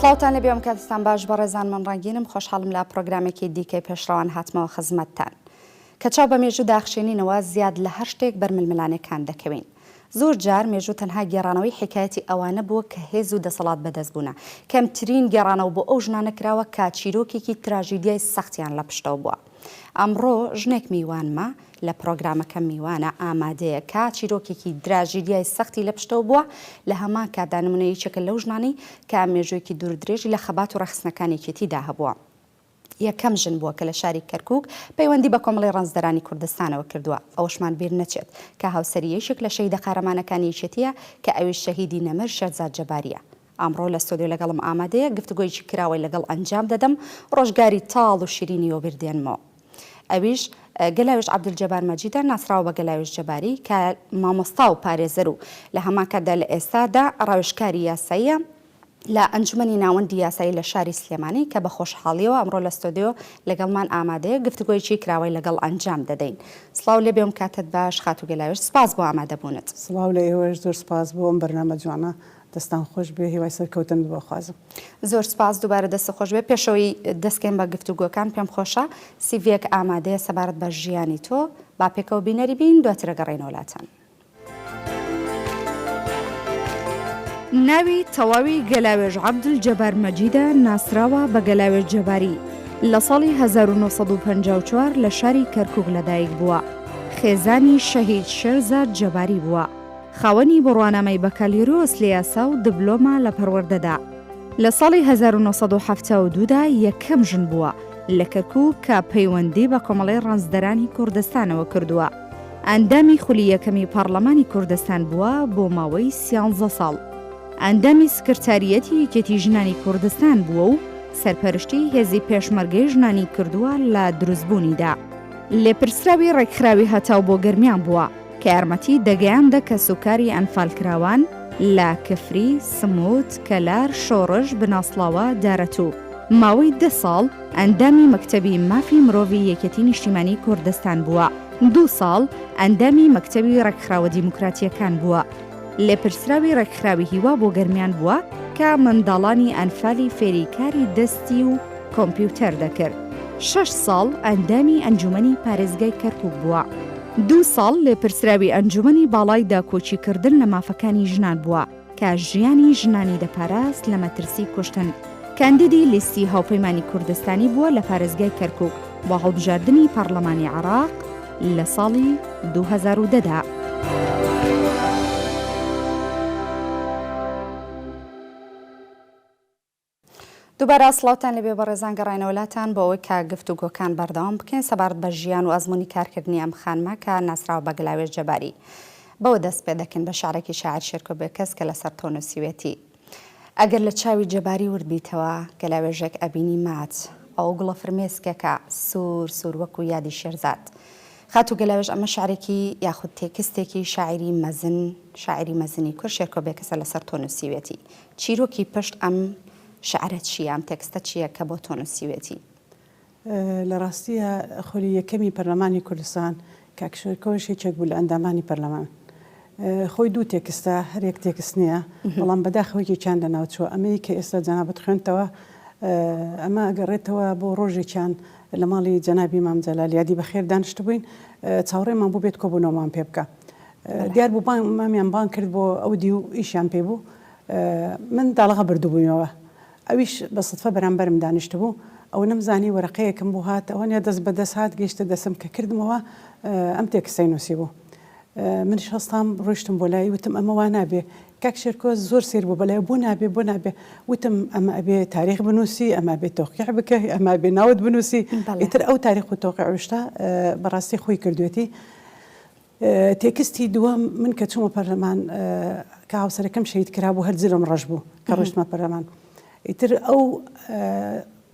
سڵاوتان لێبێ ئەم کاتتان باش بەڕێزان من ڕەنگینم خۆشحاڵم لە پرۆگرامێکی دیکەی پێشڕەوان هاتمەوە خزمەتتان کە چاو بە مێژوو داخشێنینەوە زیاد لە هەر شتێک بەر ململانێکان دەکەوین زۆر جار مێژوو تەنها گێڕانەوەی حیکایەتی ئەوانە بووە کە هێز و دەسەڵات بەدەست بوونە، کەمترین گێڕانەوە بۆ ئەو ژنانە کراوە کە چیرۆکێکی تراژیدیای سەختیان لە پشتەوە بووە. ئەمڕۆ ژنێک میوانمە لە پرۆگرامەکەم میوانە ئامادەیە کە چیرۆکێکی دراژیدیای سەختی لە پشتەوە بووە، لە هەمان کاتدا نمونە یەکێکە لەو ژنانەی کە مێژوویەکی دوورودرێژی لە خەبات و ڕێکخستنەکانی یەکێتیدا هەبووە. یەکەم ژن بووە کە لە شاری کەرکووک پەیوەندی بە کۆمەڵەی ڕەنجدەرانی کوردستانەوە کردووە، ئەوەشمان بیر نەچێت کە هاوسەری یەکێک لە شەهیدە قارەمانەکانی یەکێتییە کە ئەویش شەهیدی نەمر شێرزاد جەبارییە. ئەمڕۆ لە ستۆدیۆ لەگەڵم ئامادەیە، گفتوگۆیەکی کراوەی لەگەڵ ئەنجام دەدەم، ڕۆژگاری تاڵ و شیرینی وەبیر دێنمەوە. ئەویش گەلاوێژ عەبدولجەبار مەجیدە، ناسراوە بە گەلاوێژ جەباری، کە مامۆستا و پارێزەر و لە هەمان کاتدا لە ئێستادا ڕاوێژکاری یاساییە، لە ئەنجومەنی ناوەندی یاسایی لە شاری سلێمانی کە بە خۆشحاڵیەوە ئەمڕۆ لە ستۆدیۆ لەگەڵمان ئامادەیە گفتوگۆیەکی کراوەی لەگەڵ ئەنجام دەدەین. سڵاو لێبێ و کاتت باش خاتوو گەلاوێژ سپاس بۆ ئامادەبوونت. سڵاو لە ئێوەش زۆر سپاس بۆ ئەم بەرنامە جوانە دەستان خۆش بێ هیوای سەرکەوتنت بۆ ئەخوازم. زۆر سپاس دووبارە دەستت خۆش بێ پێشەوەی دەستکەین بە گفتوگۆکان پێم خۆشە سیڤیەک ئامادەیە سەبارەت بە ژیانی تۆ با پێکەوە بینەری بین دواتر ئەگەڕێینەوە لاتان. ناوی تەواوی گەلاوێژ عەبدولجەبار مەجیدە، ناسراوە بە گەلاوێژ جەباری، لە ساڵی 1954 لە شاری کەرکوک لەدایک بووە، خێزانی شەهید شێرزاد جەباری بووە، خاوەنی بڕوانامەی بەکالریۆس لە یاسا و دبلۆمە لە پەروەردەدا. لە ساڵی 1972 دا یەکەم ژن بووە لە کەرکوک کە پەیوەندی بە کۆمەڵەی ڕەنجدەرانی کوردستانەوە کردووە. ئەندامی خولی یەکەمی پەڕلەمانی کوردستان بووە بۆ ماوەی سیانزە ساڵ. ئەندامی سکرتاریەتی یەکێتی ژنانی کوردستان بووە و سەرپەرشتی هێزی پێشمەرگەی ژنانی کردووە لە دروستبوونیدا. لێپرسراوی ڕێکخراوی هەتاو بۆ گەرمیان بووە کە یارمەتی دەگەیاندە کەسوکاری ئەنفالکراوان لە کفری، سموت، کەلار، شۆڕش، بناسڵاوە، دارەتوو. ماوەی دە ساڵ ئەندامی مەکتەبی مافی مرۆڤی یەکێتی نیشتیمانی کوردستان بووە. دوو ساڵ ئەندامی مەکتەبی ڕێکخراوە دیموکراتییەکان بووە. لێپرسراوی ڕێکخراوی هیوا بۆ گەرمیان بووە کە منداڵانی ئەنفالی فێری کاری دەستی و کۆمپیوتەر دەکرد. شەش ساڵ ئەندامی ئەنجومەنی پارێزگای کەرکوک بووە. دوو ساڵ لێپرسراوی ئەنجومەنی باڵای داکۆکیکردن لە مافەکانی ژنان بووە. کە ژیانی ژنانی دەپاراست لە مەترسی کوشتن، کاندیدی لیستی هاوپەیمانی کوردستانی بووە لە پارێزگای کەرکوک بۆ هەڵبژاردنی پەڕلەمانی عێراق لە ساڵی 2010 دا. دووبارە سڵاوتان لێبێ بەڕێزان گەڕاینەوە لاتان بۆ ئەوەی کە گفتوگۆکان بەردەوام بکەین سەبارەت بە ژیان و ئەزموونی کارکردنی ئەم خانمە کە ناسراوە بە گەلاوێژ جەباری. بەوە دەست پێ دەکەین بە شعرێکی شاعیر شێرکۆ بێکەس کە لەسەر تۆ نووسیوێتی. ئەگەر لە چاوی جەباری ورد بیتەوە گەلاوێژێک ئەبینی ماچ ئەوە گوڵە فرمێسکێکە سوور سوور وەکوو یادی شێرزاد. خاتوو گەلاوێژ ئەمە شعرێکی یاخود تێکستێکی شاعیری مەزن شاعیری مەزنی کورد شێرکۆ بێکەسە لەسەر تۆ نووسیوێتی. چیرۆکی پشت ئەم شعرە چییە، ئەم تێکستە چییە کە بۆ تۆ نووسیوێتی؟ لە ڕاستییا خولی یەکەمی پەرلەمانی کوردستان کاک شێرکۆش یەکێک بوو لە ئەندامانی پەرلەمان. خۆی دوو تێکستە، هەر یەک تێکست نییە، بەڵام بەداخەوە یەکێکیان لەناوچووە. ئەمەی کە ئێستا جەنابت خوێندتەوە، ئەمە ئەگەڕێتەوە بۆ ڕۆژێکیان لە ماڵی جەنابی مام جەلال یادی بەخێر دانیشتبووین، چاوەڕێمان بوو بێت کۆبوونەوەمان پێ بکا. دیار بوو بانگ مامیان بانگ کرد بۆ ئەو دیو ئیشیان پێ بوو من داڵغە بردبوویەوە ئەویش بە سدفە بەرامبەرم دانیشتبوو ئەوە نەمزانی وەرەقەیەکم بۆ هات ئەوە نیە دەست بە دەست هات گەیشتە دەسم کە کردمەوە ئەم تێکستەی نووسی بوو منیش هەستام ڕۆیشتم بۆ لای وتم ئەمە وا نابێ کاک شێرکۆ زۆر سیر بوو بەلای بۆ نابێ بۆ نابێ وتم ئەمە ئەبێ تاریخ بنووسی ئەمە بێ تۆقیع بکە ئەمە بێ ناوت بنووسی ئیتر ئەو تاریخ و تۆقیع شتە بەڕاستی خۆی کردوێتی تێکستی دووەم، من کە چوومە پەرلەمان کە هاوسەرەکەم شەهید کرابوو هەر جلم ڕەش بوو کە ڕۆیشتمە پەرلەمان ئیتر ئەو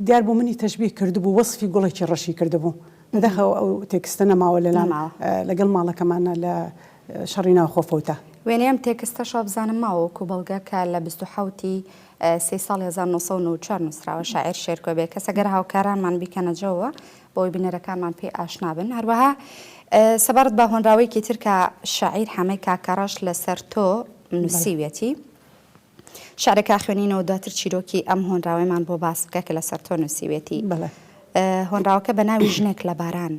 دیار بوو منی تەشبیه کردبوو وەسفی گوڵێکی ڕەشی کردبوو بەداخەوە ئەو تێکستە نەماوە لەلام لەگەڵ ماڵەکەمانە لە شەڕی ناوخۆ فەوتا. وێنەی ئەم تێکستەش وابزانم ماوە وەکو بەڵگە کە لە 27 ی سێی ساڵی 1994 نووسراوە شاعیر شێرکۆ بێکەس ئەگەر هاوکارانمان بیکەنە جەوە بۆی بینەرەکانمان پێی ئاشنا بن. هەروەها سەبارەت بە هۆنراوەیەکی تر کە شاعیر حەمەی کاکەڕەش لەسەر تۆ نووسیویەتی. شعرەکە ئەخوێنینەوە دواتر چیرۆکی ئەم هۆنراوەیمان بۆ باس بکە کە لەسەر تۆ نووسیوێتی. بەڵێ. هۆنراوەکە بە ناوی ژنێک لە باران.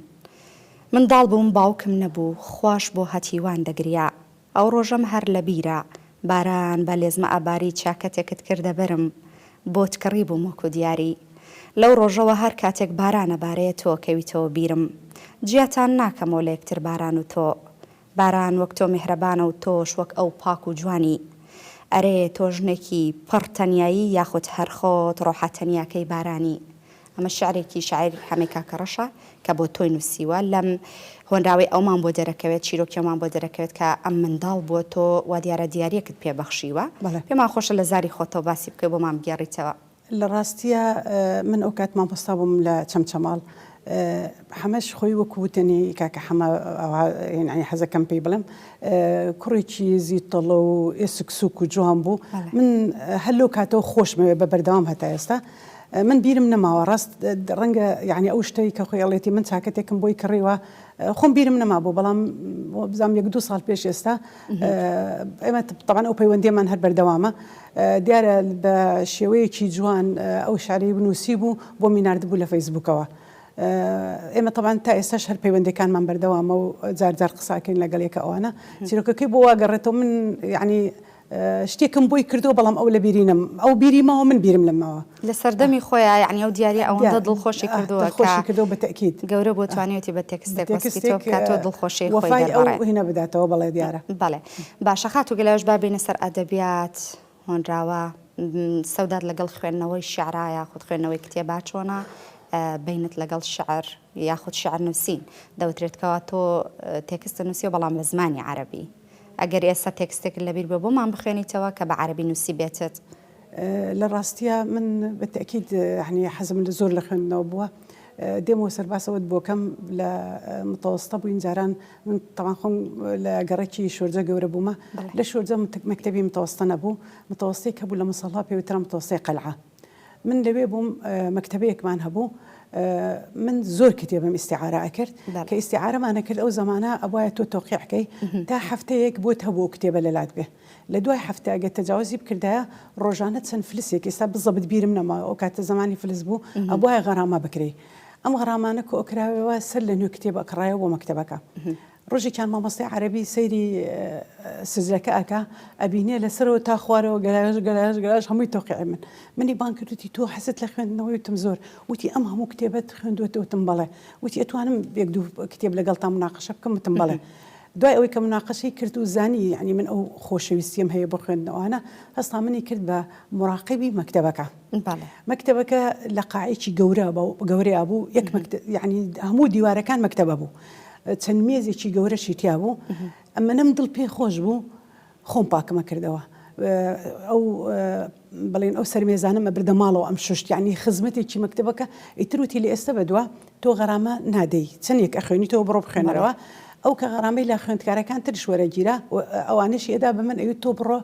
منداڵ بووم باوکم نەبوو خواش بۆ هەتیوان دەگریا ئەو ڕۆژەم هەر لە بیرە باران بە لێزمە ئەباری چاکەتێکت کردە بەرم بۆت کڕیبووم وەکو دیاری لەو ڕۆژەوە هەر کاتێک باران ئەبارێ تۆ ئەکەویتەوە بیرم جیاتان ناکەمەوە لە یەکتر باران و تۆ باران وەک تۆ میهرەبانە و تۆش وەک ئەو پاک و جوانی. ئەرێ تۆ ژنێکی پڕ تەنیایی یاخود هەر خۆت ڕۆحە تەنیاکەی بارانی؟ ئەمە شیعرێکی شاعیر حەمەی کاکەڕەشە کە بۆ تۆی نووسیوە. لەم هۆنراوەی ئەومان بۆ دەرەکەوێت، چیرۆکی ئەومان بۆ دەرەکەوێت کە ئەم منداڵ بووە تۆ وا دیارە دیارییەکت پێ بەخشیوە. بەڵێ. پێمان خۆشە لە زاری خۆتەوە باسی بکەی و بۆمان بگێڕیتەوە. لە ڕاستیا من ئەو کات مامۆستا بووم لە چەمچەماڵ حەمەش خۆی وەکو وتەنی کاکە حەمە ئەوها یعنی حەزەکەم پێی بڵێم کوڕێکی زیتەڵە و ئێسک سوک و جوان بوو من هەر لەو کاتەوە خۆشمەوێ بە بەردەوام هەتا ئێستا من بیرم نەماوە ڕاست ڕەنگە یعنی ئەو شتەی کە خۆی ئەڵێتی من چاکەتێکم بۆی کڕیوە خۆم بیرم نەمابوو بەڵام بزانام یەک دوو ساڵ پێش ئێستا ئێمە تەبعەن ئەو پەیوەندیمان هەر بەردەوامە دیارە بە شێوەیەکی جوان ئەو شعرەی نووسیبوو بۆمی ناردبوو لە فەیسبووکەوە. ئێمە تەبعەن تا ئێستاش هەر پەیوەندیەکانمان بەردەوامە و جار جار قساکەین لەگەڵ یەکە ئەوانە چیرۆکەکەی بۆ وا گەڕێتەوە من یعنی شتێکم بۆی کردووە بەڵام ئەو لە بیری نەم ئەو بیری ماوە من بیرم لەماوە. لە سەردەمی خۆیا یعنی ئەو دیاریە ئەوەندە دڵخۆشی کردووە کە دڵخۆشی کردووە بە تەئکید گەورە بووە توانیویەتی بە تێکستێک وەسفی تۆ بکات و دڵخۆشیی خۆی وەفای ئەو دەربڕێ. هینە بداتەوە بەڵێ دیارە. بەڵێ باشە خاتوو گەلاوێژ با بێینە سەر ئەدەبیات، هۆنراوە، سەودات لەگەڵ خوێندنەوەی شیعرا یاخود خوێندنەوەی کتێبا چۆنە؟ بەینت لەگەڵ شیعر یاخود شیعر نووسین دەوترێت کەوا تۆ تێکستت نووسیوە بەڵام بە زمانی عەرەبی ئەگەر ئێستا تێکستێکت لەبیر بێ بۆمان بخوێنیتەوە کە بە عەرەبی نووسیبێتت؟ لە ڕاستیا من بە تەئکید یەعنی حەزم لە زۆر لە خوێندنەوە بووە دێمەوە سەر باس ئەوەت بۆکەم لە متەوەستە بووین جاران من تەبعەن خۆم لە گەڕەکی شۆرجە گەورە بوومە لە شۆرجە مەکتەبی متەوەستە نەبوو متەوەستەی کە بوو لە مسەڵا پێ وترا متەوەستەی قەلعە من لەوێ بووم مەکتەبەیەکمان هەبوو من زۆر کتێبم ئیستیعارە ئەکرد کە ئیستیعارەمان ئەکرد ئەو زەمانە ئەبوایە تۆ تەوقیع کەی تا هەفتەیەک بۆت هەبوو ئەو کتێبە لەلات بێ لە دوای هەفتە ئەگەر تەجاوزی بکردایە ڕۆژانە چەند فلسێک ئێستا بزەبت بیرم نەماوە ئەو کاتە زەمانی فلس بوو ئەبوایە غەرامە بکرێی ئەم غەرامانە کۆئەکراوەوە سەر لە نوێ کتێب ئەکڕایەوە بۆ مەکتەبەکە ڕۆژێکیان مامۆستای عەرەبی سەیری سجلەکە ئەکا ئەبینێ لەسەرەوە تا خوارەوە گەلاوێژ گەلاوێژ گەلاوێژ هەمووی تەوقیعی من منی بانگ کرد وتی تۆ حەزت لە خوێندنەوەی وتم زۆر وتی ئەم هەموو کتێبەت خوێندووەتەوە وتم بەڵێ وتی ئەتوانم یەک دوو کتێب لەگەڵتا مناقەشە بکەم وتم بەڵێ دوای ئەوەی کە مناقەشەی کرد و زانی یعنی من ئەو خۆشەویستیم هەیە بۆ خوێندنەوانە هەستا منی کرد بە مراقیبی مەکتەبەکە مەکتەبەکە لە قاعێکی گەورە گەورەیا بوو یەک یعنی هەموو دیوارەکان مەکتەبە بوو چەند مێزێکی گەورەشی تیا بوو ئەمنم دڵ پێ خۆش بوو خۆم پاکمە کردەوە ئەو بڵێن ئەو سەرمێزانەمە بردە ماڵەوە ئەم شوشت یعنی خزمەتێکی مەکتەبەکە ئیتر وتی لە ئێستا بەدوا تۆ غەرامە نادەی چەندێک ئەخوێنیتەوە بڕۆ بخوێنەرەوە ئەو کە غەرامەی لە خوێندکارەکان ترش وەرەگیرا ئەوانەشی ئەدا بە من ئەوی تۆ بڕۆ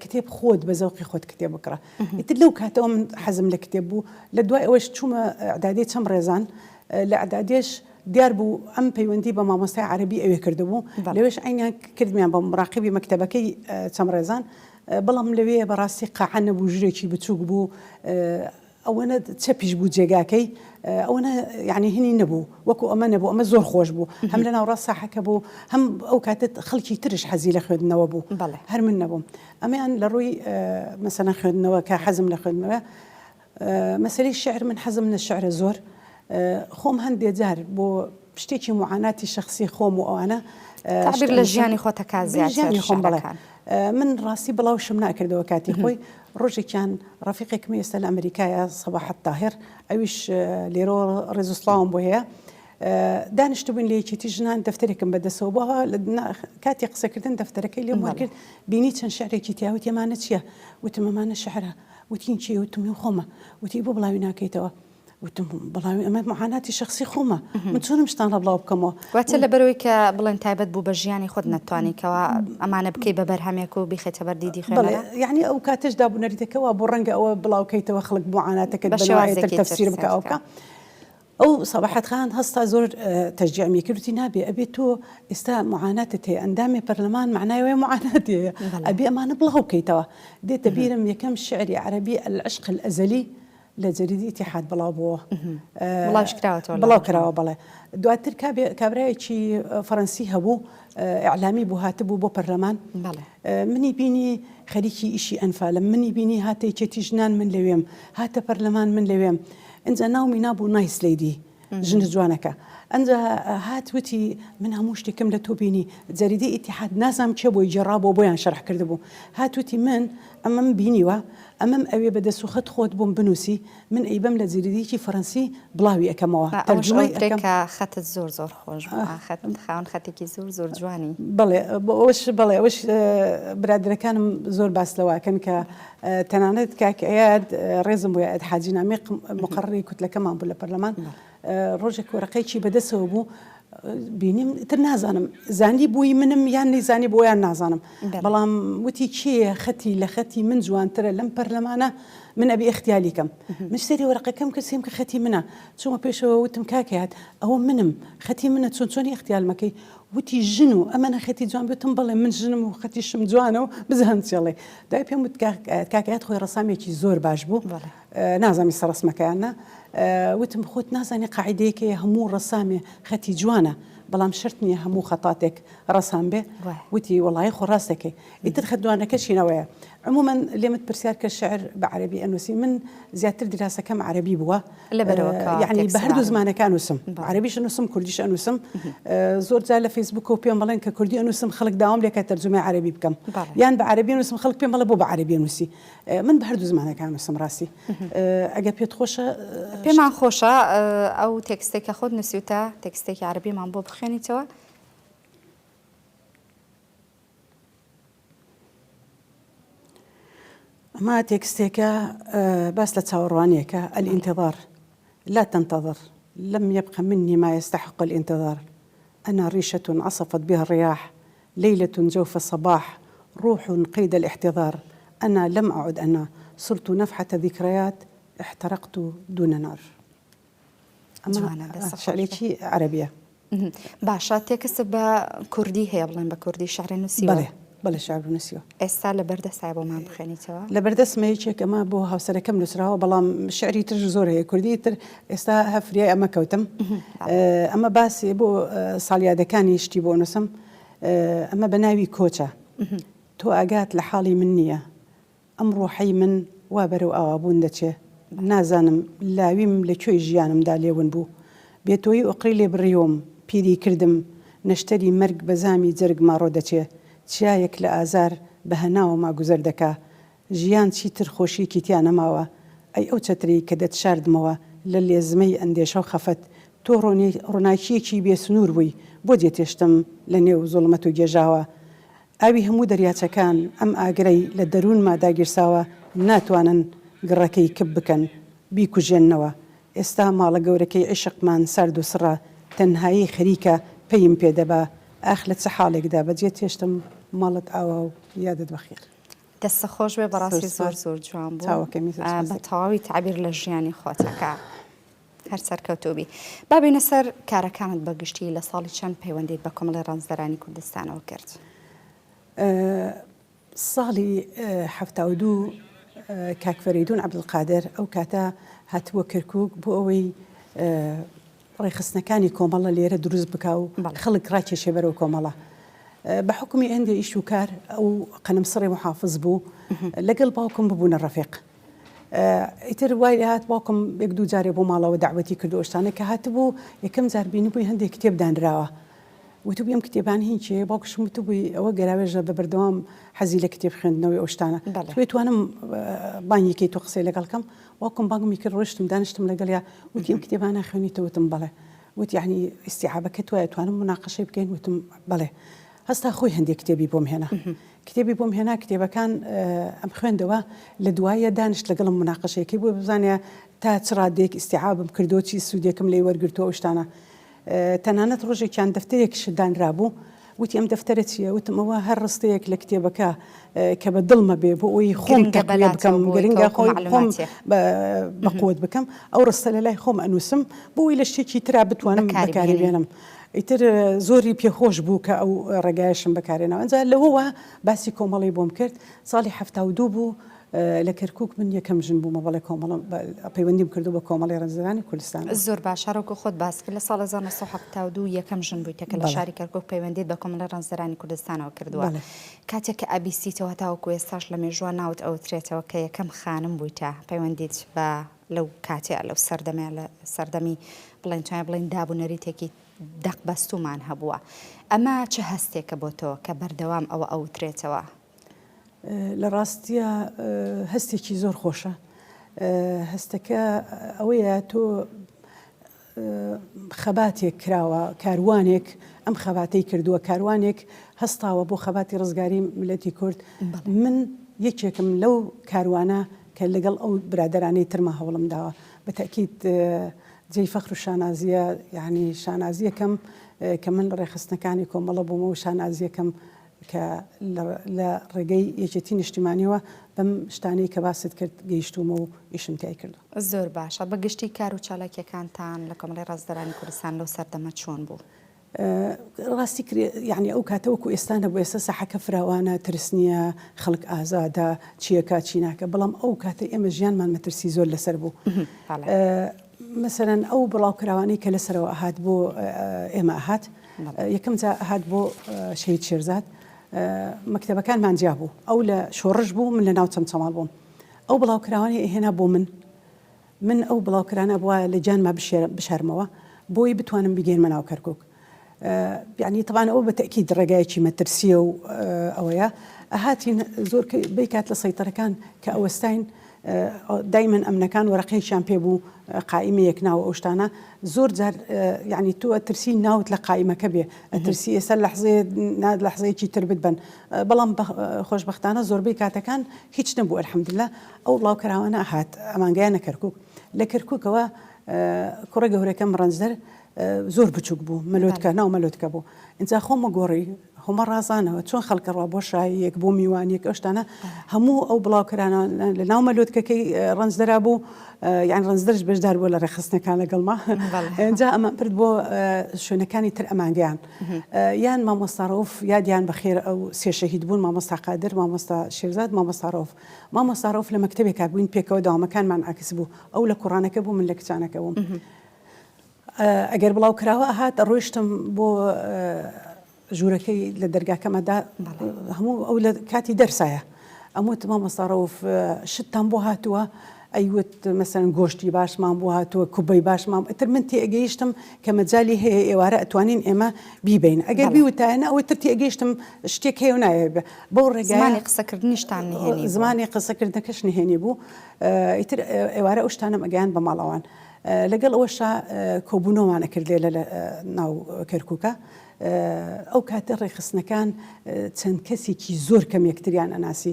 کتێب خۆت بە زەوقی خۆت کتێب بکڕە ئیتر لەو کاتەوە من حەزم لە کتێب بوو لە دوای ئەوەش چوومە ئەعدادی چەم ڕێزان لە ئەعدادێش دیار بوو ئەم پەیوەندی بە مامۆستای عەرەبی ئەوێ کردبوو لەوێش عەینیان کردمیان بە مراقیبی مەکتەبەکەی چەم ڕێزان بەڵام لەوێ بەڕاستی قاعە نەبوو ژورێکی بچووک بوو ئەوەنە چەپیش بوو جێگاکەی ئەوەنە یعنی هینی نەبوو وەکو ئەمە نەبوو ئەمە زۆر خۆش بوو هەم لە ناوڕاست ساحەکە بوو هەم ئەو کاتە خەڵکی ترش حەزی لە خوێندنەوە بوو هەر من نەبووم ئەمەیان لە ڕووی مەسەلەن خوێندنەوە کە حەزم لە خوێندنەوە مەسەلەی شیعر من حەزم لە شیعرە زۆر خۆم هەندێ جار بۆ شتێکی معاناتی شەخسی خۆم و ئەوانە تعبیر لە ژیانی خۆتەکە زیاتر ژیانی خۆم بەڵێ من ڕاستی بڵاوشم ناکردەوە کاتی خۆی ڕۆژێکیان ڕەفیقێکم ئێستا لە ئەمریکایە سەباحەت تاهر ئەویش لێرەوە ڕێز و سڵاوم بۆ هەیە دانیشتبووین لە یەکێتی ژنان دەفتەرێکم بەدەسەوە بووە کاتی قسەکردن دەفتەرەکەی لێم وەرگرت بینی چەند شعرێکی تیا وتی ئەمانە چییە وتم ئەمانە شعرە وتی این کێیە وتم هی خۆمە وتی بۆ بڵاوی ناکەیتەوە وتم بڵاوی ئەمە معاناتی شخصی خۆمە من چۆنم شتانە بڵاو بکەمەوە واتە لەبەرەوەی کە بڵێن تایبەت بوو بە ژیانی خۆت نەتوانی کەوا ئەمانە بکەی بە بەرهەمێک و بیخەیتە بەر دیدی خوێنەرە یعنی ئەو کاتەش دابونەریتەکە وا بۆ ڕەنگە ئەوە بڵاوکەیتەوە خەڵک معاناتەکەت بە شێوازێکی تر تەفسیر بکە ئەو بکە. ئەو سەباحەت خان هەستا زۆر تەشجیعمی کرد وتی نابێ ئەبێ تۆ ئێستا معاناتت هەیە ئەندامی پەرلەمان معنای وایە معاناتی هەیە ئەبێ ئەمانە بڵاو بکەیتەوە. دێتە بیرم یەکەم شعری عەرەبی العشق الازلی لە جەریدی ئیتیحاد بڵاو بووە. بڵاویش کراوەتەوە بڵاو کراوە بەڵێ. دواتر کابرایەکی فەرەنسی هەبوو ئیعلامی بوو هاتبوو بۆ پەرلەمان منی بینی خەریکی ئیشی ئەنفالم منی بینی هاتە یەکێتی ژنان من لەوێم هاتە پەرلەمان من لەوێم ئینجا ناومی نابوو nice lady ژنە جوانەکە ئەنجا هات وتی من هەموو شتێکم لە تۆ بینی جەریدەی ئیتیحاد نازانم کێ بۆی گێڕابووە بۆیان شەرح کردبوو هات وتی من ئەمەم بینیوە ئەمەم ئەوێ بە دەست و خەت خۆت بۆم بنووسی من ئەیبەم لە جەریدەیەکی فەرەنسی بڵاوی ئەکەمەوە تەرجومەی ئەکەم. کە خەتت زۆر زۆر خۆش بوو خەت خاوەن خەتێکی زۆر زۆر جوانی. بەڵێ ئەوەش بەڵێ ئەوەش برادەرەکانم زۆر باس لەوە ئەکەن کە تەنانەت کاک ئەیاد ڕێزم بۆ ئەیاد حاجی نامیق مقەڕری کوتلەکەمان بوو لە پەرلەمان ڕۆژێک وەرەقەیەکی بەدەسەوە بوو بینیم تر نازانم زانی بووی منم یان نەیزانی بۆ یان نازانم بەڵام وتی کێیە خەتی لە خەتی من جوانترە لەم پەرلەمانە من ئەبی ئیختیالی کەم من سەیری وەرەقەکەم کرد سێم کە خەتی منە چوومە پێشەوە وتم کاک ئەیاد ئەوە منم خەتی منە چۆن چۆنی ئیختیالمەکەی وتی ژن و ئەمەنە خەتی جوان بێ وتم بەڵێ من ژنم و خەتیشم جوانە و بزانم چێڵێ دوای پێم وت کاک ئەیاد خۆی ڕەسامێکی زۆر باش بوو نازانم ئیستا ڕەسمەکە یان نا وتم خۆت نازانی قاعیدەیەک هەیە هەموو ڕەسامێ خەتی جوانە بەڵام شەرت نییە هەموو خەتاتێک ڕەسام بێ وتی وەڵایی خۆ ڕاست دەکەی ئیتر خەت جوانەکەشی نەوەیە عموما لێمت پرسیار کرد شعر بە عەرەبی ئەنووسی من زیاتر دیراسەکەم عەرەبی بووە لەبەرەوە کە یعنی بە هەردوو زمانەکە ئەنووسم عەرەبیش ئەنووسم کوردیش ئەنووسم زۆر جار لە فەیسبووکەوە پێم بڵێن کە کوردی ئەنووسم خەڵک داوام لێکە تەرجومەی عەرەبی بکەم یان بە عەرەبی ئەنووسم خەڵک پێم بڵێ بۆ بە عەرەبی ئەنووسی من بە هەردوو زمانەکە ئەنووسم ڕاستی ئەگەر پێت خۆشە پێمان خۆشە ئەو تێکستێک کە خۆت نووسیوتە تێکستێکی عەرەبیمان بۆ بخوێنیتەوە. ئەمە تێکستێکە باس لە چاوەڕوانیەکە الانتظار لا تنتظر لم يبق مني ما يستحق الانتظار أنا ريشة عصفت بها الرياح ليلة جوف الصباح روح قيد الاحتضار أنا لم أعد أنا صرت نفحة ذكريات احترقت دون نار ئەمە شعرێکی عەرەبیە. باشە تێکست بە کوردی هەیە بڵێن بە کوردی شعرێ نووسیوە؟ بەڵێ بەڵێ شعر نووسیوە. ئێستا لەبەر دەستایە بۆمان بخوێنیتەوە؟ لەبەر دەستمە یەکێک ئەمە بۆ هاوسەرەکەم نووسراوە بەڵام شعری ترش زۆر هەیە کوردی تر ئێستا هە فریای ئەمە کەوتم ئەمە باسی بۆ ساڵیادەکانی شتی بۆ نووسم ئەمە بە ناوی کۆچە تۆ ئاگات لە حاڵی من نییە ئەم ڕۆحەی من وا بەرەو ئاوابوون دەچێ، نازانم لاویم لە کوێی ژیانمدا لێ ون بوو. بێ تۆیی ئۆقرەی لێ بڕیوم، پیری کردم، نەشتەری مەرگ بە زامی جەرگما ڕۆ دەچێ، چیایەک لە ئازار بە هەناوما گوزەر دەکا. ژیان چیتر خۆشییەکی تیا نەماوە. ئەی ئەو چەترەی کە دەتشاردمەوە لە لێزمەی ئەندێشە و خەفەت، تۆ ڕۆناکییەکی بێ سنوور بووی، بۆ جێتهێشتم لە نێو زوڵمەت و گێژاوە؟ ئاوی هەموو دەریاچەکان ئەم ئاگرەی لە دەروونما داگیرساوە ناتوانن گڕەکەی کپ بکەن، بیکوژێننەوە. ئێستا ماڵە گەورەکەی عیشقمان سارد و سڕە، تەنهایی خەریکە پەیم پێ دەبا. ئاخ لە چ حاڵێکدا بەجێت هێشتم، ماڵت ئاوا و یادت بەخێر. دەستت خۆش بێ بەڕاستی زۆر زۆر جوان بوو. چاوەکەمی زۆر سپاس. بە تەواوی تەعبیر لە ژیانی خۆتەکە. هەر سەرکەوتوو بی. با بێینە سەر کارەکانت بە گشتی لە ساڵی چەند پەیوەندیت بە کۆمەڵی ڕەنجدەرانی کوردستانەوە کرد؟ ساڵی 72 کاک فەرەیدوون عەبدولقادر ئەو کاتە هاتبووە کەرکووک بۆ ئەوەی ڕێکخستنەکانی کۆمەڵە لێرە دروست بکا و خەڵک ڕاکێشێ بەرەو کۆمەڵە. بە حوکمی هەندێ ئیش و کار ئەو قەنمسڕی موحافز بوو لەگەڵ باوکم ببوونە ڕەفیق. ئیتر وای لێهات باوکم یەک دوو جارێ بۆ ماڵەوە دەعوەتی کردو ئەو شتانە کە هاتبوو یەکەم جار بینیبووی هەندێک کتێب دانراوە وتبووی ئەم کتێبان هین کێیە باوکشم وتبووی ئەوە گەراوێژە بە بەردەوام حەزی لە کتێب خوێندنەوەی ئەو شتانە توێ توانم بانگی کەی تۆ قسەی لەگەڵ کەم باوکم بانگمی کرد ڕۆشتم دانیشتم لەگەڵیا وتی ئەم کتێبانە خوێنیتەوە وتم بەڵێ وتی یعنی ئیستیعابەکەت وایە توانم مناقەشەی بکەین وتم بەڵێ هەستا خۆی هەندێک کتێبی بۆم هێنا. کتێبی بۆم هێنا کتێبەکان ئەم خوێندەوە لە دوایە دانیشت لەگەڵم مناقەشەیەکەی بۆ بزانێ تا چ ڕادەیەک ئیستیعابم کردووە چی سوودێکم لێی وەرگرتووە ئەو شتانە تەنانەت ڕۆژێکیان دەفتەرێکیش دانرابوو. وتی ئەم دەفتەرە چییە؟ وتم ئەوە هەر ڕستەیەک لە کتێبەکە کە بە دڵمە بێ بۆ ئەوەی خۆم گرنگە تەقویە بەلاتەوە بکەم، بۆ ئەوەی کە گرنگە وەکو خۆی خۆم مەعلوماتێ بە بە قوت بکەم، ئەو ڕستە لە لای خۆم ئەنووسم بۆ ئەوەی لە شتێکی ترا بتوانم بەکاری بەکاری بهێنی. بێنم. ئیتر زۆری پێ خۆش بوو کە ئەو ڕێگایەشم بەکارهێنا. ئینجا لەوەوە باسی کۆمەڵەی بۆم کرد. ساڵی 72 بوو لە کەرکووک من یەکەم ژن بوومە بەڵێ کۆمەڵە پەیوەندیم کردووە بە کۆمەڵەی ڕەنجدەرانی کوردستانەوە. زۆر باشە وەکو خۆت باست کرد لە ساڵ 1972 یەکەم ژن بوویتە کە لە بەڵێ. شاری کەرکووک پەیوەندیت بە کۆمەڵەی ڕەنجدەرانی کوردستانەوە کردووە. بەڵێ. کاتێک کە ئەبیستیتەوە هەتاوەکو ئێستاش لە مێژووە ناوت ئەوترێتەوە کە یەکەم خانم بوویتە پەیوەندیت بە لەو کاتەیا لەو سەردەمەیا لە سەردەمی بڵێن توانین بڵێین داب و نەریتێکی دەق بەستوومان هەبووە ئەمە چ هەستێکە بۆ تۆ کە بەردەوام ئەوە ئەوترێتەوە؟ لە ڕاستیا هەستێکی زۆر خۆشە هەستەکە ئەوەیە تۆ خەباتێک کراوە کاروانێک ئەم خەباتەی کردووە کاروانێک هەستاوە بۆ خەباتی ڕزگاری ملەتی کورد من یەکێکم لەو کاروانە کە لەگەڵ ئەو برادەرانەی ترما هەوڵم داوە بە تەئکید جێی فەخر و شانازیە یعنی شانازیەکەم کە من لە ڕێکخستنەکانی کۆمەڵە بوومە و شانازیەکەم کە لە ڕێگەی یەکێتی نیشتیمانیەوە بەم شتانەی کە باست کرد گەیشتوومە و ئیشم تیای کردووە. زۆر باشە. بە گشتی کار و چالاکیەکانتان لە کۆمەڵەی ڕازدەرانی کوردستان لەو سەردەمە چۆن بوو؟ ڕاستی کرێ یانی ئەو کاتە وەکو ئێستا نەبوو ئێستا ساحەکە فراوانە ترس نییە خەڵک ئازادە چیەکا چی ناکە بەڵام ئەو کاتە ئێمە ژیانمان مەترسی زۆر لەسەر بوو مەسەلەن ئەو بڵاوکراوانەی کە لەسەرەوە ئەهات بۆ ئێمە ئەهات یەکەم جا ئەهات بۆ شەهید شێرزاد مەکتەبەکانمان جیا بوو ئەو لە شۆڕش بوو من لە ناو چەمچەماڵ بووم ئەو بڵاوکراوانەی ئەهێنا بۆ من من ئەو بڵاوکرانە بوایە لە گیانما بشارمەوە بۆی بتوانم بیگەینمە ناو کەرکک یعنی تەبان ئەوە بە تەئکید ڕێگایەکی مەترسیە و ئەوەیە ئەهاتین زۆر بیکات لە سەیتەرەکان کە ئەوەستاین دایمەن ئەمنەکان وەرەقەیەکیان پێ بوو قائیمەیەک ناو ئەو شتانە زۆر جار یعنی تۆ ئەترسی ناوت لە قائیمەکە بێ ئەترسی ئێستا لەحزەیە لەحزەیەکی تر بتبەن بەڵام خۆشبەختانە زۆربەی کاتەکان هیچ نەبوو الحمدلله ئەو بڵاوکراوانە ئەهات ئەمانگەیانە کەرکوک لە کەرکوکەوە کوڕە گەورەکەم ڕەنجدەر زۆر بچوک بوو مەلۆتکە ناو مەلۆتکە بوو ئینجا خۆمە گۆڕی خۆمە ڕازانەوە چۆن خەڵکە ڕوا بۆ شاییەک بۆ میوانیەک ئەو شتانە هەموو ئەو بڵاوکرانە لە ناو مەلۆتکەکەی ڕەنجدەرا بوو یان ڕەنجدەرش بەشدار بووە لە ڕێکخستنەکان لەگەڵما ئینجا ئەمە برد بۆ شوێنەکانی تر ئەمانگەیان یان مامۆستا ڕەوف یادیان بەخێر ئەو سێ شەهید بوون مامۆستا قادر مامۆستا شێرزاد مامۆستا ڕەوف مامۆستا ڕەوف لە مەکتەبێکا بووین پێکەوە دەوامەکانمان عەکس بوو ئەو لە کوڕانەکە بوو من لە کچانەکە بووم ئەگەر بڵاو کراوە ئەهات ڕۆیشتم بۆ ژوورەکەی لە دەرگاکەمەدا هەموو ئەو لە کاتی دەرسایە ئەموت مامۆستا ڕەوف شتتان بۆ هاتووە ئەیوت مەسەن گۆشتی باشمان بۆ هاتووە کوبەی باشمان ئیتر من تێگەیشتم کە مەجالی هەیە ئێوارە ئەتوانین ئێمە بیبین ئەگەر بیوتایە نە ئەوەی تر تێگەیشتم شتێک هەیە و نایە بەو ڕێگای زمانی قسەکردنیشتان نهێنی زمانی قسەکردنەکەش نهێنی بوو ئیتر ئێوارە ئەو شتانەم ئەگەیان بە ماڵەوان لەگەڵ ئەوەشا کۆبوونەوەمان ئەکرد لێرە لە ناو کەرکووکا. ئەو کاتە ڕێکخستنەکان چەند کەسێکی زۆر کەم یەکتریان ئەناسی.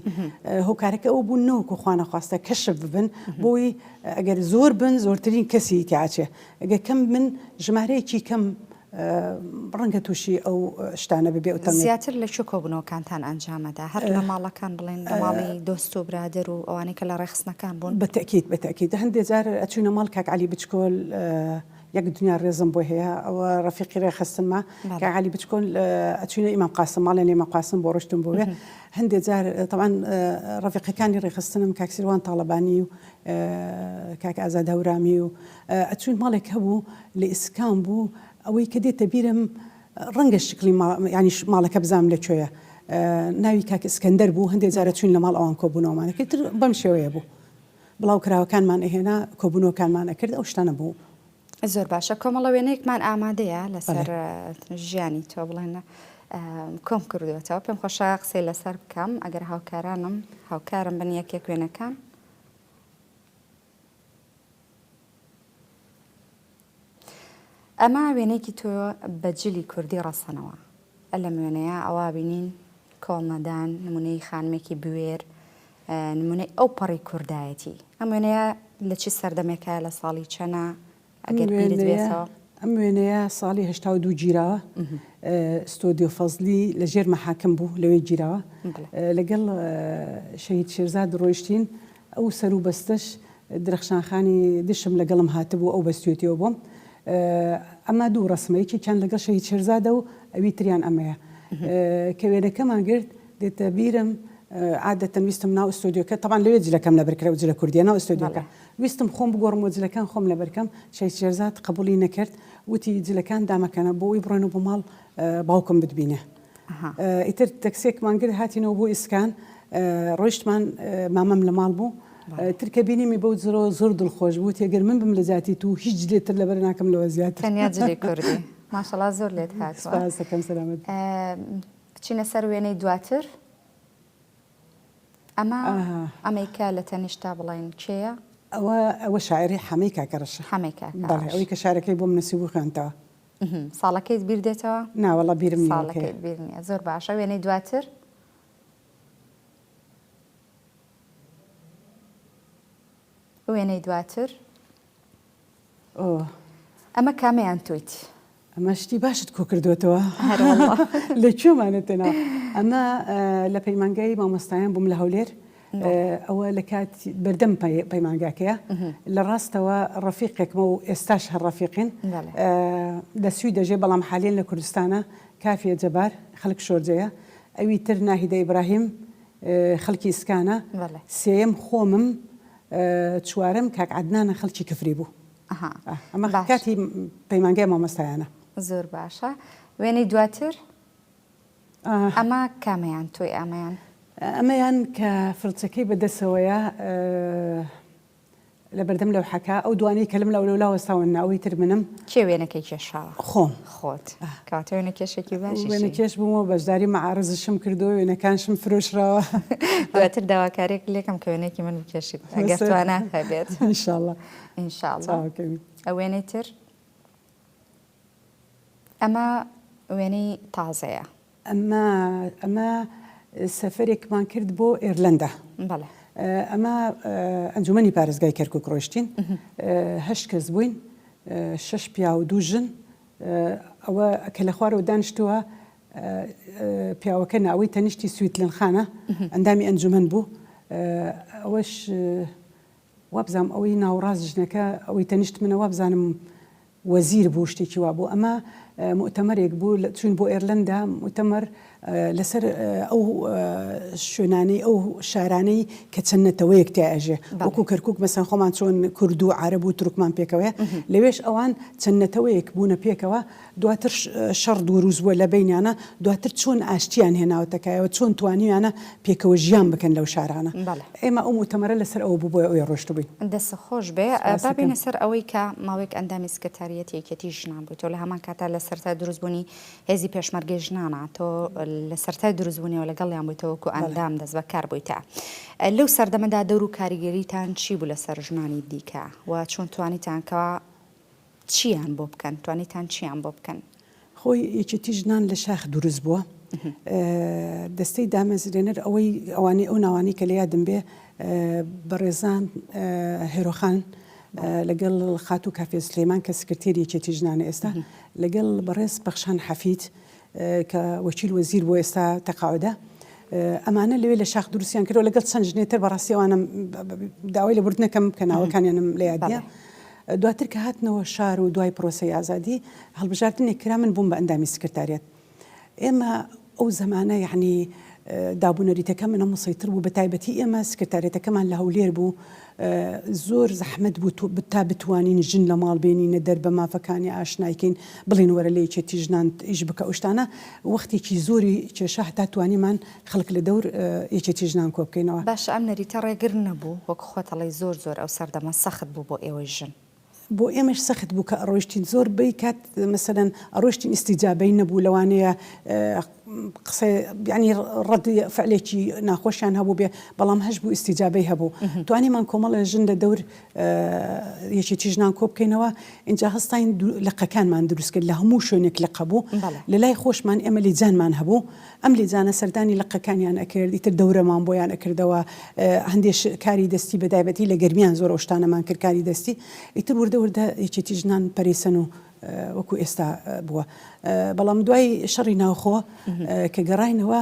هۆکارەکە ئەوە بوو نەوەکو خوانەخواستە کەشف ببن بۆی ئەگەر زۆر بن زۆرترین کەسی تیاچێ ئەگەر کەم بن ژمارەیەکی کەم ڕەنگە تووشی ئەو شتانە ببێ و تەنگ. زیاتر لە کوێ کۆبوونەوەکانتان ئەنجامەدا؟ هەر لە ماڵەکان بڵێن لە ماڵی دۆست و برادەر و ئەوانەی کە لە ڕێکخستنەکان بوون؟ بە تەئکید بە تەئکید هەندێ جار ئەچووینە ماڵ کاک عەلی بچکۆل یەک دنیا ڕێزم بۆی هەیە ئەوە ڕەفیقی ڕێکخستنمە کاک عەلی بچکۆل ئەچووینە ئیمام قاسم ماڵیان لە ئیمام قاسم بۆ ڕۆیشتم بۆ وێ هەندێ جار تەبعەن ڕەفیقەکانی ڕێکخستنم کاک سیروان تاڵەبانی و کاک ئازاد هەورامی و ئەچووین ماڵێک هەبوو لە ئیسکان بوو ئەوەی کە دێتە بیرم ڕەنگە شکڵی یانی ماڵەکە بزانم لە کوێیە ناوی کاک ئیسکەندەر بوو هەندێک جارە چوین لە ماڵ ئەوان کۆبوونەوەمانە کرد تر بەم شێوەیە بوو بڵاوکراوەکانمان ئەهێنا کۆبوونەوەکانمان ئەکرد ئەو شتانە بوو. زۆر باشە کۆمەڵە وێنەیەکمان ئامادەیە لەسەر ژیانی تۆ بڵێن کۆم کردوێتەوە پێم خۆشە قسەی لەسەر بکەم ئەگەر هاوکارانم هاوکارم بن یەکێک وێنەکان. ئەمە وێنەیەکی تۆ بە جلی کوردی ڕەسەنەوە لەم وێنەیە ئەوا بینین کۆڵنەدان نمونەی خانمێکی بوێر نمونەی ئەو پەڕی کوردایەتی ئەم وێنەیە لە چی سەردەمێکە لە ساڵی چەنە ئەگەر بیرت بێتەوە؟ ئەم وێنەیە ساڵی 82 گیراوە ستۆدیۆ فەزلی لە ژێر مەحاکم بوو لەوێ گیراوە لەگەڵ شەهید شێرزاد ڕۆیشتین ئەو سەرو بەستەش درەخشان خانی دشم لەگەڵم هاتبوو ئەو بەستوێتیەوە بۆم ئەمە دوو ڕەسمە یەکێکیان لەگەڵ شەهید شێرزادە و ئەوی تریان ئەمەیە کە وێنەکەمان گرت دێتە بیرم عادەتەن ویستم ناو ئستۆدیۆکە تەبان لەوێ جلەکەم لەبەر کرا و جلە کوردیە ناو ئستۆدیۆکە ویستم خۆم بگۆڕم و جلەکان خۆم لەبەرکەم شەهید شێرزاد قبوڵی نەکرد وتی جلەکان دامەکەنە بۆ ئەوی بڕۆین و بۆ ماڵ باوکم بتبینێ ئیتر تەکسێکمان گرت هاتینەوە بۆ ئیسکان ڕۆیشتمان مامەم لە ماڵ بوو تر کە بینیمی بەو جلەوە زۆر دڵخۆش بوو تێگەر من بم لە جاتی تو هیچ جلێ تر لەبەر ناکەم لەوە زیاتر تەنیا جلی کوردی ماشەڵا زۆر لێت هاتووە سپاس دەکەم سەلامەت بچینە سەر وێنەی دواتر ئەمە ئەمەی کە لە تەنیشتا بڵێن کێیە؟ ئەوە ئەوە شاعری حەمەی کاکە ڕەشە حەمەی کاکە بەڵێ ئەوەی کە شارەکەی بۆم نووسی بوو خوێندتەوە. ساڵەکەیت بیر دێتەوە؟ نا وەڵا بیرم نییە. ساڵەکەیت بیر نییە. زۆر باشە. وێنەی دواتر؟ وێنەی دواتر؟ ئەمە کامەیان تۆیت؟ ئەمە شتی باشت کۆ کردوێتەوە لە کوێمانە تێنا ئەمە لە پەیمانگای مامۆستایان بووم لە هەولێر ئەوە لە کات بەردەم پەیمانگاکەیە لە ڕاستەوە ڕەفیقێکمە و ئێستاش هەر ڕەفیقین لە سوید دەژێ بەڵام حالێن لە کوردستانە کافیە جەبار خەڵک شۆرجەیە ئەوی تر ناهیدە ئیبراهیم خەڵکی ئیسکانە سێیەم خۆمم چوارەم کاک عەدنانە خەڵکی کفری بوو ئەمە کاتی پەیمانگای مامۆستایانە. زۆر باشە وێنەی دواتر ئەمە کامەیان تۆی ئەمەیان؟ ئەمەیان کە فڵچەکەی بە دەسەوەیە لە بەردەم لەوحەکە ئەو دوانەی کە لەم لاو لەولا وەستاون نا ئەوەی تر منم. کێ وێنەکەی کێشاوە؟ خۆم. خۆت. کەواتە وێنەکێشێکی باشیشی. وێنەکێش بووم و بەشداری مەعارزشم کردووە وێنەکانشم فرۆشراوە. دواتر داواکاریەک لێکەم کە وێنەیەکی من بکێشیت ئەگەر توانات هەبێت. ئینشاڵڵا. ئینشاڵڵا. چاوەکەمی. ئەو وێنەی تر؟ ئەمە وێنەی تازەیە. ئەمە ئەمە سەفەرێکمان کرد بۆ ئێرلەندا. بەڵێ. ئەمە ئەنجومەنی پارێزگای کەرکوک ڕۆیشتین. هەشت کەس بووین، شەش پیاو و دوو ژن. ئەوە کە لە خوارەوە دانیشتووە پیاوەکە ناوەی تەنیشتی سویتلن خانە، ئەندامی ئەنجومەن بوو. ئەوەش وابزانم ئەوەی ناوەڕاست ژنەکە ئەوەی تەنیشت منە وابزانم وەزیر بوو شتێکی وا بوو ئەمە موئتەمەرێک بوو چوین بۆ ئێرلەندا موئتەمەر لەسەر ئەو شوێنانەی ئەو شارانەی کە چەند نەتەوەیەک تیا ئەژێ وەکو کەرکک مەسەن خۆمان چۆن کورد و عەرەب و تورکمان پێکەوەیە لەوێش ئەوان چەند نەتەوەیەک بوونە پێکەوە دواتر شەڕ دروست بووە لە بەینیانا، دواتر چۆن ئاشتییان هێناوەتە کایەوە، چۆن توانیویانە پێکەوە ژیان بکەن لەو شارانە. ئێمە ئەو موتەمەرە لەسەر ئەوە بوو بۆیە ئەوێ ڕۆیشتبووین. دەست خۆش بێ. با بێینە سەر ئەوەی کە ماوەیەک ئەندامی سکرتاریەتی یەکێتی ژنان بوویت و لە هەمان کاتا لە سەرەتای دروستبوونی هێزی پێشمەرگەی ژنانا تۆ لە سەرەتای دروستبوونیەوە لەگەڵیان بوویتەوە وەکوو ئەندام دەست بەکار بوویتە. لەو سەردەمەدا دەور و کاریگەریتان چی بوو لەسەر ژنانی دیکە و چۆن توانیتان کەوا چیان بۆ بکەن؟ توانیتان چیان بۆ بکەن؟ خۆی یەکێتی ژنان لە شاخ دروست بووە. دەستەی دامەزرێنەر ئەوەی ئەوانەی ئەو ناوانەی کە لە یادم بێ بەڕێزان هێرۆخان لەگەڵ خاتوو کافێ سلێمان کە سکرتێری یەکێتی ژنانە ئێستا لەگەڵ بەڕێز پەخشان حەفید کە وەکیل وەزیر بووە ئێستا تەقاعدە ئەمانە لەوێ لە شاخ دروستیان کردەوە لەگەڵ چەند ژنێ تر بەڕاستی ئەوانم داوای لێبوردن ئەکەم کە ناوەکانیانم لە یاد نییە دواتر کە هاتنەوە شار و دوای پرۆسەی ئازادی هەڵبژاردنێک کرا من بووم بە ئەندامی سکرتاریەت ئێمە ئەو زەمانە یەعنی دابونەریتەکە منە مسەیتر بوو بە تایبەتی ئێمە سکرتاریەتەکەمان لە هەولێر بوو زۆر زەحمەت بوو تا بتوانین ژن لە ماڵ بێنینە دەر بە مافەکانی ئاشنایکەین بڵێن وەرە لە یەکێتی ژنان ئیش بکە ئەو شتانە وەختێکی زۆری کێشا هەتا توانیمان خەڵک لە دەور یەکێتی ژنان کۆ بکەینەوە. باشە ئەم نەریتە ڕێگر نەبوو؟ وەک خۆت ئەڵێی زۆر زۆر ئەو سەردەمە سەخت بوو بۆ ئێوەی ژن. بۆ ئێمەش سەخت بوو کە ئەڕۆیشتین زۆر بەی کات مەسەلەن ئەڕۆیشتین ئیستیجابەی نەبوو لەوانەیە قسە یانی ڕەد فعلێکی ناخۆشیان هەبوو بێ بەڵام هەش بوو ئیستیجابەی هەبوو توانیمان کۆمەڵێ ژن لە دەور یەکێتی ژنان کۆ بکەینەوە ئینجا هەستاین لقەکانمان دروست کرد لە هەموو شوێنێک لقە بوو لە لای خۆشمان ئێمە لیجانمان هەبوو ئەم لیجانە سەردانی لقەکانیان ئەکرد، ئیتر دەورەمان بۆیان ئەکردەوە، هەندێ کاری دەستی بە تایبەتی لە گەرمیان زۆر ئەو شتانەمان کرد کاری دەستی، ئیتر وردە وردە یەکێتی ژنان پەرەی سەن و. وەکو ئێستا بووە بەڵام دوای شەڕی ناوخۆ کە گەڕاینەوە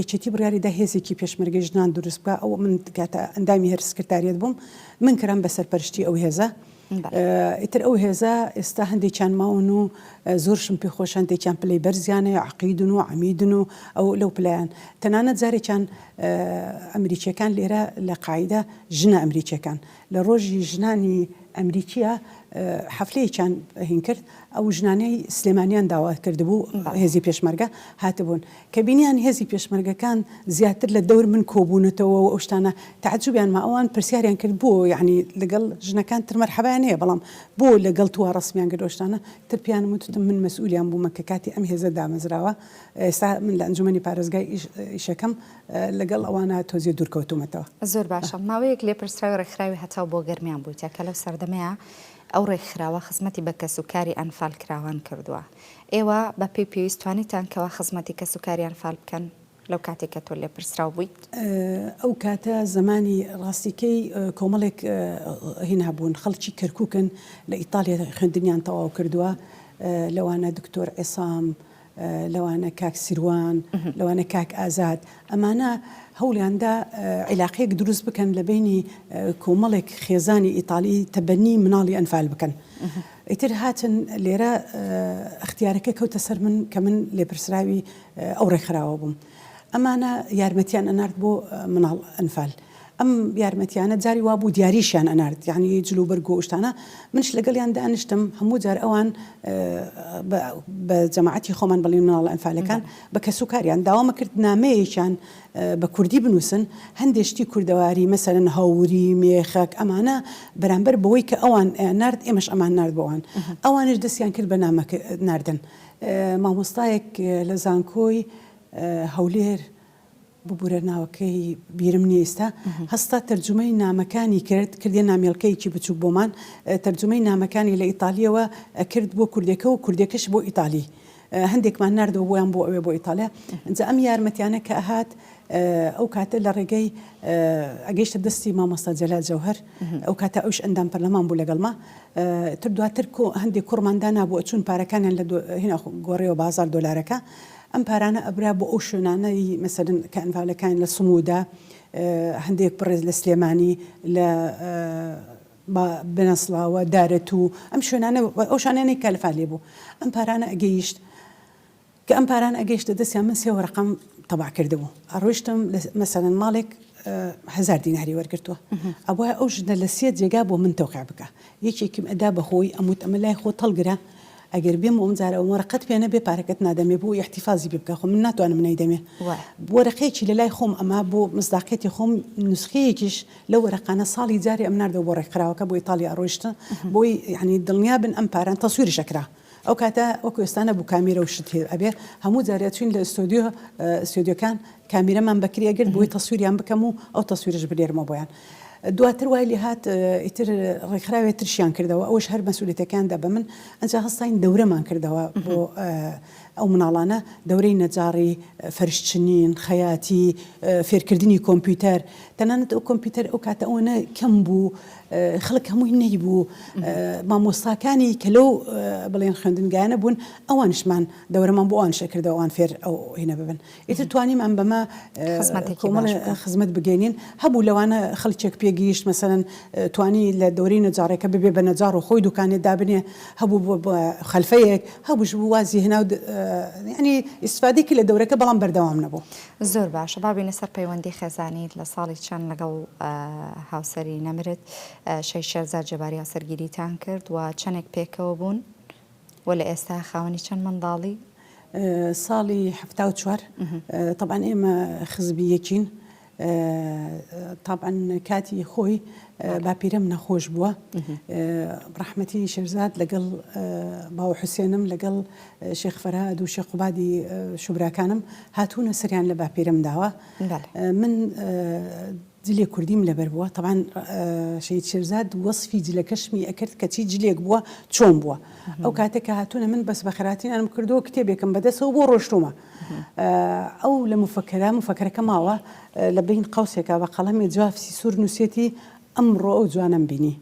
یەکێتی بڕیاری دا هێزێکی پێشمەرگەی ژنان دروست بکە ئەو من کاتە ئەندامی هەر سکرتاریەت بووم من کرام بە سەرپەرشتی ئەو هێزە ئیتر ئەو هێزە ئێستا هەندێکیان ماون و زۆرشم پێ خۆش هەندێکیان پلەی بەرزیان هەیە عەقیدن و عەمیدن و ئەو لەو پلەیان تەنانەت جارێکیان ئەمریکیەکان لێرە لە قاعیدە ژنە ئەمریکیەکان لە ڕۆژی ژنانی ئەمریکیە حەفلەیەکیان هین کرد ئەو ژنانەی سلێمانیان داوا کردبوو هێزی پێشمەرگە هاتبوون کە بینیان هێزی پێشمەرگەکان زیاتر لە دەور من کۆبوونەتەوە و ئەو شتانە تەعەجوبیان ما ئەوان پرسیاریان کرد بۆ یەعنی لەگەڵ ژنەکان تر مەرحەبایان هەیە بەڵام بۆ لەگەڵ توا ڕەسمیان کرد ئەو شتانە تر پێیانم وت وتم من مەسئولیان بوومە کە کاتی ئەم هێزە دامەزراوە ئێستا من لە ئەنجومەنی پارێزگای ئیش ئیشەکەم لەگەڵ ئەوانە تۆزێ دوور کەوتوومەتەوە. زۆر باشە. ماوەیەک لێپرسراوی ڕێکخراوی هەتاو بۆ گەرمیان بوویتە کە لەو سەردەمەیا ئەو ڕێکخراوە خزمەتی بە کەسوکاری ئەنفالکراوان کردووە. ئێوە بە پێی پێویست توانیتان کەوا خزمەتی کەسوکاری ئەنفال بکەن لەو کاتەی کە تۆ لێپرسراو بوویت؟ ئەو کاتە زەمانی ڕاستیکەی کۆمەڵێک هین هەبوون خەڵکی کەرکوکن لە ئیتاڵیا خوێندنیان تەواو کردووە لەوانە دکتۆر عیسام لەوانە کاک سیروان لەوانە کاک ئازاد ئەمانە هەوڵیان دا عیلاقەیەک دروست بکەن لە بەینی کۆمەڵێک خێزانی ئیتالی تەبەنی مناڵی ئەنفال بکەن. ئیتر هاتن لێرە ئەختیارەکە کەوتە سەر من کە من لێپرسراوی ئەو ڕێکخراوە بووم. ئەمانە یارمەتیان ئەنارد بۆ مناڵ ئەنفال. ئەم یارمەتیانە جاری وابوو دیاریشیان ئەنارد یانی جل و بەرگ و ئەو شتانە منش لەگەڵیان دانیشتم هەموو جار ئەوان بە جەماعەتی خۆمان بڵین مناڵە ئەنفالەکان بە کەسوکاریان داوامە کرد نامەیەکیان بە کوردی بنووسن هەندێ شتی کوردەواری مەسەلەن هەوری مێخەک ئەمانە بەرامبەر بەوەی کە ئەوان نارد ئێمەش ئەمان نارد بۆ ئەوان ئەوانیش دەستیان کرد بە نامە ناردن مامۆستایەک لە زانکۆی هەولێر ببورە ناوەکەی بیرم نیە ئیستا، هەستا تەرجومەی نامەکانی کرد، کردیە نامێڵکەیەکی بچوک بۆمان، تەرجومەی نامەکانی لە ئیتالیەوە ئەکرد بۆ کوردێکە و کوردێکەش بۆ ئیتالی. هەندێکمان ناردەوە بۆیان بۆ ئەوێ بۆ ئیتالیا. ئینجا ئەم یارمەتیانە کە ئەهات ئەو کاتە لە ڕێگەی ئەگەیشتە دەستی مامۆستا جەلال جەوهەر، ئەو کاتە ئەویش ئەندام پەرلەمان بوو لەگەڵما. تر دواتر هەندێک کوڕمان دانابوو ئەچوون پارەکانیان لە هینا گۆڕیەوە بازاڕ دۆلارەکە. ئەم پارانە ئەبرا بۆ ئەو شوێنانەی مەسەلەن کە ئەنفالەکان لە سمودا هەندێک بڕێز لە سلێمانی لە بنەسڵاوە دارەتوو ئەم شوێنانە ئەو شوێنانەی کە ئەنفال لێ بوو ئەم پارانە ئەگەیشت کە ئەم پارانە ئەگەیشتە دەستیان من سێ وەرەقەم تەبع کردبوو ئەڕۆیشتم مەسەلەن ماڵێک هەزار دیناری وەرگرتووە ئەبوایە ئەو ژنە لە سێ جێگا بۆ من تەوقیع بکا یەکێکیم ئەدا بە خۆی ئەموت ئەمە لای خۆت هەڵگرە ئەگەر بێم ئەم جارە ئەم وەرەقەت پێ نەبێ پارەکەت نادەمێ بۆ ئیحتیفازی پێ بکە خۆ من ناتوانم نەیدەمێ وەرەقەیەکی لە لای خۆم ئەما بۆ مزداقیەتی خۆم نوسخەیەکیش لەو وەرەقانە ساڵی جارێ ئەم ناردەوە بۆ ڕێکخراوەکە بۆ ئیتاڵیا ئەڕۆیشت بۆی یعنی دڵنیا بن ئەم پاران تەسویریش ئەکرا ئەو کاتە وەکو ئێستا نەبوو کامیرە و شت هەیە ئەبێ هەموو جارێ ئەچوین لە ئستۆدیۆ ئستۆدیۆکان کامیرەمان بەکرێ ئەگرت بۆی تەسویریان بکەم و ئەو تەسویرەش بنێرمەوە بۆیان دواتر وای لێهات ئیتر ڕێکخراوێ ترشیان کردەوە ئەوش هەر مەسئولیەتەکەیان دا بە من ئەنجا هەستاین دەورەمان کردەوە بۆ ئەو مناڵانە دەورەی نەجاڕی فەرشچنین خەیاتی فێرکردنی کۆمپیوتەر تەنانەت ئەو کۆمپیوتەر ئەو کاتە ئەوەنە کەم بوو خەڵک هەمووی نەیبوو مامۆستاکانی کە لەو بڵێن خوێندنگایانە بوون ئەوانشمان دەورەمان بۆ ئەوانش ئەکردەوە ئەوان فێر ئەو هینە ببن ئیتر توانیمان بەمە کۆمەڵێ خزمەت بگەینین هەبوو لەوانە خەڵکێک پێگەیشت مەسەلەن توانی لە دەورەی نەجاڕێکە ببێ بە نەجاڕ و خۆی دوکانێ دابنێ هەبوو بۆ خەلفەیەک هەبووش بوو وازی هێنا و یعنی ئیستفادەی کرد لە دەورەکە بەڵام بەردەوام نەبوو. زۆر باشە با بینە سەر پەیوەندی خێزانیت لە ساڵی چەند لەگەڵ هاوسەری نەمرت شەهید شێرزاد جەباری هاوسەرگیریتان کرد و چەندێک پێکەوە بوون و لە ئێستا خاوەنی چەند منداڵی؟ ساڵی 74 تەبعەن ئێمە خزبی یەکین تابعەن کاتی خۆی باپیرەم نەخۆش بووە ڕەحمەتی شێرزاد لەگەڵ باوە حوسێنم لەگەڵ شێخ فەرهاد و شێخ قوبادی شوبراکانم هاتوونە سەریان لە باپیرەم داوە من جلێ کوردیم لەبەر بووە تەبعەن شەهید شێرزاد وەسفی جلەکەشمی ئەکرد کە چی جلێک بووە چۆن بووە ئەو کاتێک کە هاتوونە من بەس بەخێراتینانم کردووە کتێبێکم بەدەستەوە بۆ ڕۆشتوومە ئەو لە مفەکەرە مفەکەرەکە ماوە لە بین قەوسێکا بە قەڵەمێ جوافسی سوور نووسێتی ئەمڕۆ ئەو جوانەم بینی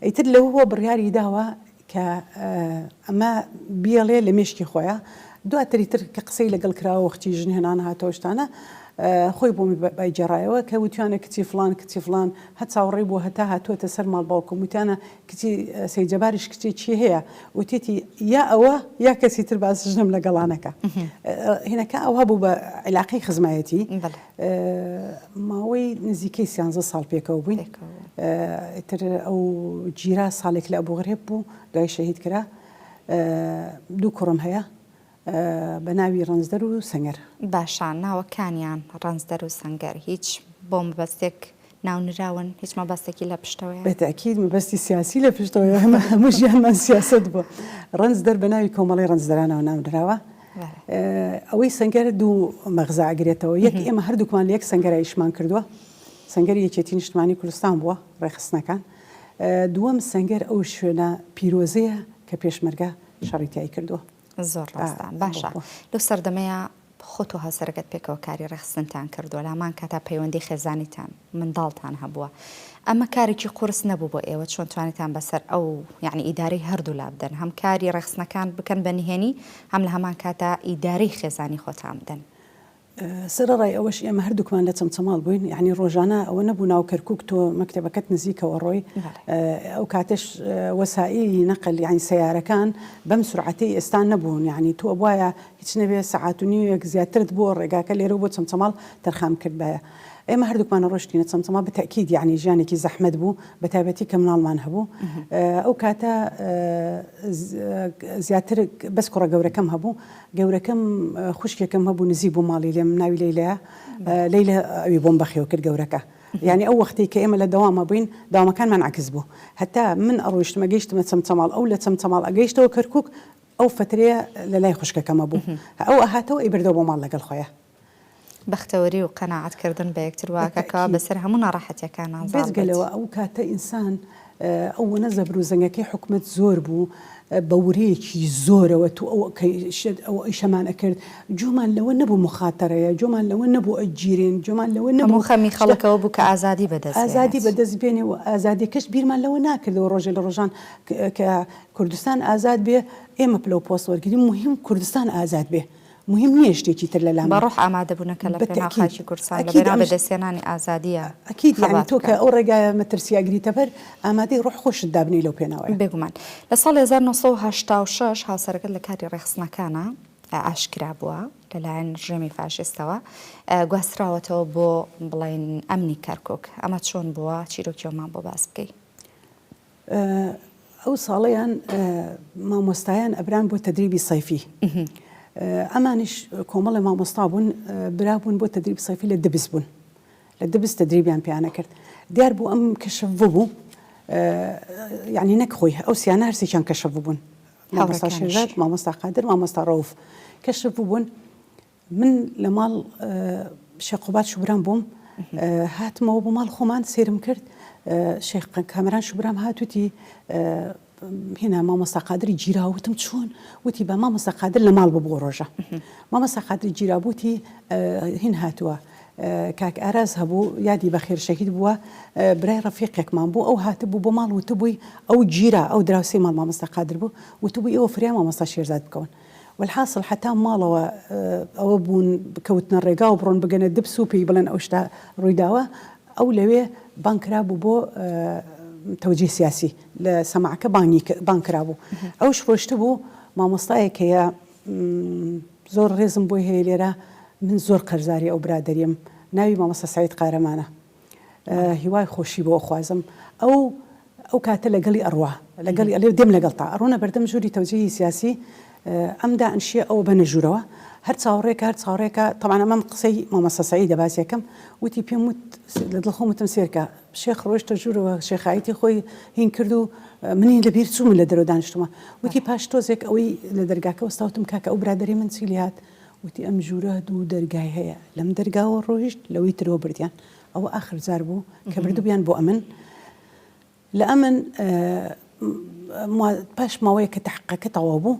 ئیتر لەوەوە بڕیاری داوە. کە ئەمە بیڵێ لە مێشکی خۆیە دواتری تر کە قسەی لەگەڵ کراوە وەختی ژن هێنان هاتەوە شتانە خۆی بۆ بای گێڕایەوە کە وتیانە کچی فڵان کچی فڵان هە چاوەڕێی بووە هەتا هاتووەتە سەر ماڵ باوکم وتیانە کچی سەید جەباریش کچێکی هەیە وتیتی یا ئەوە یا کەسی تر باس ژنم لەگەڵا نەکا هینەکە ئەوها بوو بە عیلاقەی خزمایەتی ماوەی نزیکەی سیانزە ساڵ پێکەوە بووین ئیتر ئەو گیرا ساڵێک لە ئەبوغرێب بوو دوای شەهید کرا دوو کوڕم هەیە بە ناوی ڕەنجدەر و سەنگەر. باشە ناوەکانیان ڕەنجدەر و سەنگەر هیچ بۆ مەبەستێک ناونراون؟ هیچ مەبەستێکی لە پشتەوەیە؟ بە تەئکید مەبەستی سیاسی لە پشتەوەیە، ئێمە هەموو ژیانمان سیاسەت بووە. ڕەنجدەر بە ناوی کۆمەڵەی ڕەنجدەرانەوە ناونراوە. ئەوەی سەنگەر دوو مەغزا ئەگرێتەوە، یەک ئێمە هەردووکمان لە یەک سەنگەرا ئیشمان کردووە، سەنگەری یەکێتی نیشتمانی کوردستان بووە، ڕێکخستنەکان. دووەم سەنگەر ئەو شوێنە پیرۆزەیە کە پێشمەرگە شەڕی تیای کردووە. زۆر ڕاستە باشە لەو سەردەمەیا خۆت و هاوسەرەکەت پێکەوە کاری ڕێکخستنتان کردووە لە هەمان کاتا پەیوەندی خێزانیتان منداڵتان هەبووە ئەمە کارێکی قورس نەبوو بۆ ئێوە چۆن توانیتان بەسەر ئەو یعنی ئیدارەی هەردوو لا بدەن هەم کاری ڕێکخستنەکان بکەن بە نهێنی هەم لە هەمان کاتا ئیدارەی خێزانی خۆتان بدەن؟ سەرەڕای ئەوەش ئێمە هەردووکمان لە چەمچەماڵ بووین، یەعنی ڕۆژانە ئەوە نەبوو ناو کەرکووک تۆ مەکتەبەکەت نزیکەوە ڕۆی، ئەو کاتەش وەسائیلی نەقل یەعنی سەیارەکان بەم سورعەتەی ئێستا نەبوون، یەعنی تۆ ئەبوایە هیچ نەبێ سەعات و نیوێک زیاترت بۆ ڕێگاکە لێرەوە بۆ چەمچەماڵ تەرخان بکردبایە. ئێمە هەردووکمان ڕۆشتینە چەمچەماڵ بە تەئکید یەعنی ژیانێکی زەحمەت بوو بە تایبەتی کە مناڵمان هەبوو ئەو کاتە زیاتر بەس کوڕە گەورەکەم هەبوو گەورەکەم خوشکێکم هەبوو نزیک بوو ماڵی لێم ناوی لەیلایە لەیلە ئەوی بۆم بەخێو کرد گەورەکە یعنی ئەو وەختەی کە ئێمە لە دەوامە بووین داوامەکانمان عەکس بوو هەتا من ئەڕۆیشتم ئەگەیشتمە چەمچەماڵ ئەو لە چەمچەماڵ ئەگەیشتەوە کەرکوک ئەو فەترەیە لە لای خوشکەکەمە بوو ئەو ئەهاتەوە ئەیبردەوە بۆ ماڵ لەگەڵ خۆیا. بەختەوەری و قەناعەت کردن بە یەکتر واکە کەوا بەسەر هەموو ناڕەحەتیەکانا زاڵ بێجگە بێت. لەوە ئەو کاتە ئینسان ئەوەنە زەبر و زەنگەکەی حکومەت زۆر بوو بە ورەیەکی زۆرەوە تو ئەو ئەو ئیشەمان ئەکرد جۆمان لەوە نەبوو موخاتەرەیە جۆمان لەوە نەبوو ئەگیرێن جۆمان لەوە نەبوو هەموو خەمی خەڵک ئەوە بوو کە ئازادی بەدەست ئازادی بێنێت. بەدەست بێنێ و ئازادیەکەش بیرمان لەوە ناکردەوە ڕۆژێ لە ڕۆژان کە کوردستان ئازاد بێ ئێمە پلەو پۆست وەرگرین موهیم کوردستان ئازاد بێ موهیم نییە شتێکی تر لە لامان. بە ڕۆح ئامادەبوونە کە لە پێناو بەتەئکید خاکی کوردستان، لە ئەکید پێناو ئەم بەدەستهێنانی ئازادییە ئەکید یانی خەبات تۆ کە بکەن. ئەو ڕێگایە مەترسییە ئەگریتە بەر، ئامادەی ڕۆح خۆشت دابنێی لەو پێناوەیا. بێگومان. لە ساڵی 1986 هاوسەرەکەت لە کاری ڕێکخستنەکانا ئاشکرا بووە لە لایەن ڕژێمی فاشیستەوە گواستراوەتەوە بۆ بڵێین ئەمنی کەرکوک. ئەمە چۆن بووە؟ چیرۆکی ئەومان بۆ باس بکەی. ئەو ساڵەیان مامۆستایان ئەبران بۆ تەدریبی سەیفی ئەمانیش کۆمەڵێ مامۆستا بوون برابوون بۆ تەدریب سەیفی لە دبس بوون لە دبس تەدریبیان پیانە کرد دیار بوو ئەم کەشف بوو یعنی نەک خۆی ئەو سیانە هەرسێکیان کەشف بوون مامۆستا شێرزاد مامۆستا قادر مامۆستا ڕەوف کەشف بوون من لە ماڵ شێخ قوباد شوبرام بووم هاتمەوە بۆ ماڵ خۆمان سێرم کرد شێخ کامەران شوبرام هات وتی هێنا مامۆستا قادری گیرا وتم چۆن وتی بە مامۆستا قادر لە ماڵ ببوو ڕۆژە مامۆستا قادری گیرا بوتی هین هاتووە کاک ئاراز هەبوو یادی بەخێر شەهید بووە برای ڕەفیقێکمان بوو ئەو هاتبوو بۆ ماڵ وتبووی ئەو گیرا ئەو دراوسێی ماڵ مامۆستا قادر بوو وتبووی ئێوە فریا مامۆستا شێرزاد بکەون وەلحاسڵ حەتا ماڵەوە ئەوە بوون کەوتنە ڕێگا و بڕۆن بگەنە دبس و پێی بڵێن ئەو شتە ڕوویداوە ئەو لەوێ بانگ کرابوو بۆ تەوجیه سیاسی لە سەماعەکە بانگی بانگ کرابوو ئەوش ڕۆشتبوو مامۆستایەک هەیە زۆر ڕێزم بۆی هەیە لێرە من زۆر قەرزاری ئەو برادەریم ناوی مامۆستا سەعید قارەمانە هیوای خۆشی بۆ ئەخوازم ئەو ئەو کاتە لەگەڵی ئەڕوا لەگەڵی ئەلێ دێم لەگەڵتا ئەڕۆنە بەردەم ژووری تەوجیهی سیاسی ئەم دائەنشێ ئەوە بەنە ژوورەوە هەر چاوەڕێکە هەر چاوەڕێکە تەبعەن ئەمەم قسەی مامۆستا سەعیدە باسی ئەکەم وتی پێم وت لە دڵ خۆم وتم سێرکە شێخ ڕۆیشتە ژوورەوە شێخایەتی خۆی هین کرد و منی لەبیر چوو من لە دەرەوە دانیشتوومە وتی پاش تۆزێک ئەوەی لە دەرگاکە وەستا وتم کاکە ئەو برادەرەی من چی لێهات وتی ئەم ژوورە دوو دەرگای هەیە لەم دەرگاوە ڕۆیشت لەوەی ترەوە بردیان ئەوە ئاخر جار بوو کە بردبوویان بۆ ئەمن لە ئەمن پاش ماوەیەک کە تەحقیقەکە تەواو بوو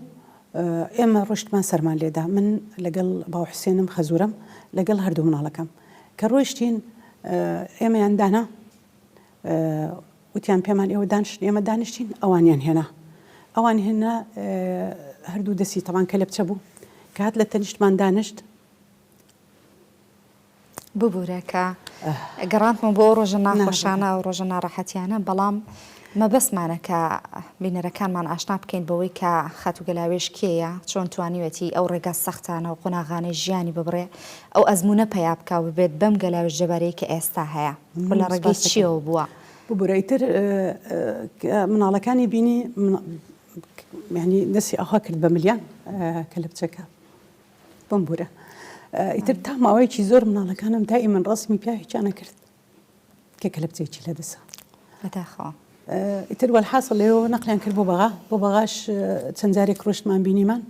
ئێمە ڕۆشتمان سەرمان لێدا من لەگەڵ باو حوسێنم خەزورم لەگەڵ هەردوو مناڵەکەم کە ڕۆیشتین ئێمەیان دانا وتیان پێمان ئێوە دانیشتن ئێمە دانیشتین ئەوانیان هێنا. ئەوان هێنا هەردوو دەستی تەبان کەلەپچە بوو کە هات لە تەنیشتمان دانشت. ببورە کە گەڕاندمەوە بۆ ئەو ڕۆژە ناخۆشانە ئەو ڕۆژە ناڕەحەتیانە بەڵام مەبەستمانە کە بینەرەکانمان ئاشنا بکەین بەوەی کە خاتوو گەلاوێژ کێیە چۆن توانیوێتی ئەو ڕێگا سەختانە و قۆناغانەی ژیانی ببڕێ ئەو ئەزموونە پەیا بکا و ببێت بەم گەلاوێژ جەبارەی کە ئێستا هەیە و لە ڕێگەی چییەوە بووە. ببورە ئیتر مناڵەکانی بینی یانی دەستی ئاوا کرد بە ملیان کەلەپچەکە بمبورە ئیتر تا ماوەیەکی زۆر مناڵەکانم دائیمەن ڕەسمی پیاوێکیان ئەکرد کە کەلەپچەیەکی لەدەسە. بەداخەوە. ئیتر وەلحاسڵ لەوێوە نەقلیان کرد بۆ بەغا، بۆ بەغاش چەند جارێک ڕۆشتمان بینیمان،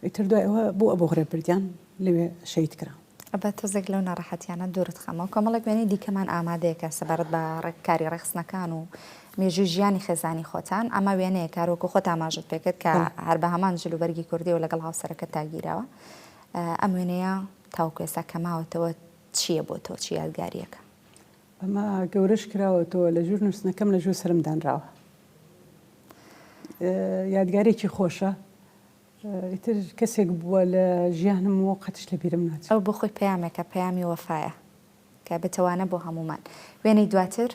ئیتر دوای ئەوە بۆ ئەبوغرێب بردیان لەوێ شەهید کرا. با تۆزێک لەو ناڕەحەتیانە دوورت خەمەوە، کۆمەڵێک وێنەی دیکەمان ئامادەیە کە سەبارەت بە کاری ڕێکخستنەکان و مێژووی ژیانی خێزانی خۆتان، ئەمە وێنەیەکە هەر وەکو خۆت ئاماژەت پێکرد کە هەر بە هەمان جلوبەرگی کوردیەوە لەگەڵ هاوسەرەکەتدا گیراوە، ئەم وێنەیە تاوەکو ئێستا کە ماوەتەوە چییە بۆ تۆ، چ یادگارییەکە؟ ئەمە گەورەش کراوەتەوە لە ژوور نووستنەکەم لە ژوور سەرم دانراوە یادگارێکی خۆشە ئیتر کەسێک بووە لە ژیانم و قەتش لە بیرم ناچێت. ئەو بۆ خۆی پەیامێکە، پەیامی وەفایە کە بتوانە بۆ هەموومان. وێنەی دواتر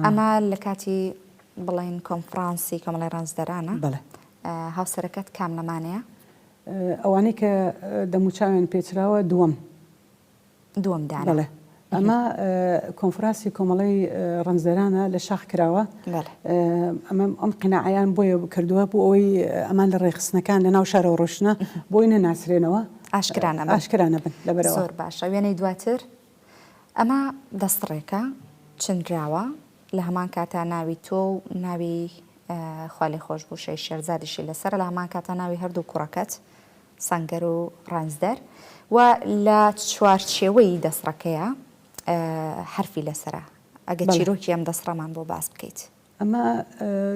ئەمە لە کاتی بڵێین کۆنفرانسی کۆمەڵی ڕەنجدەرانە. بەڵێ. هاوسەرەکەت کام لەمانەیە؟ ئەوانەی کە دەموچاویان پێچراوە دووەم. دووەم دانە. بەڵێ. ئەمە کۆنفراسی کۆمەڵەی ڕەنجدەرانە لە شاخ کراوە. بەڵێ. ئەمە ئەم قیناعەیان بۆیە کردووە بۆ ئەوەی ئەمان لە ڕێکخستنەکان لە ناو شارەوە ڕۆشتنە بۆی نەناسرێنەوە. ئاشکرا نەبن. ئاشکرا نەبن لەبەرئەوە. زۆر باشە. وێنەی دواتر ئەمە دەستڕێکە چنراوە لە هەمان کاتا ناوی تۆ و ناوی خوالێخۆشبوو شەهید شێرزادیشی لەسەرە لە هەمان کاتا ناوی هەردوو کوڕەکەت سەنگەر و ڕەنجدەر و لە چوارچێوەی دەسڕەکەیا حەرفی لەسەرە ئەگەر چیرۆکی ئەم دەسڕەمان بۆ باس بکەیت. ئەمە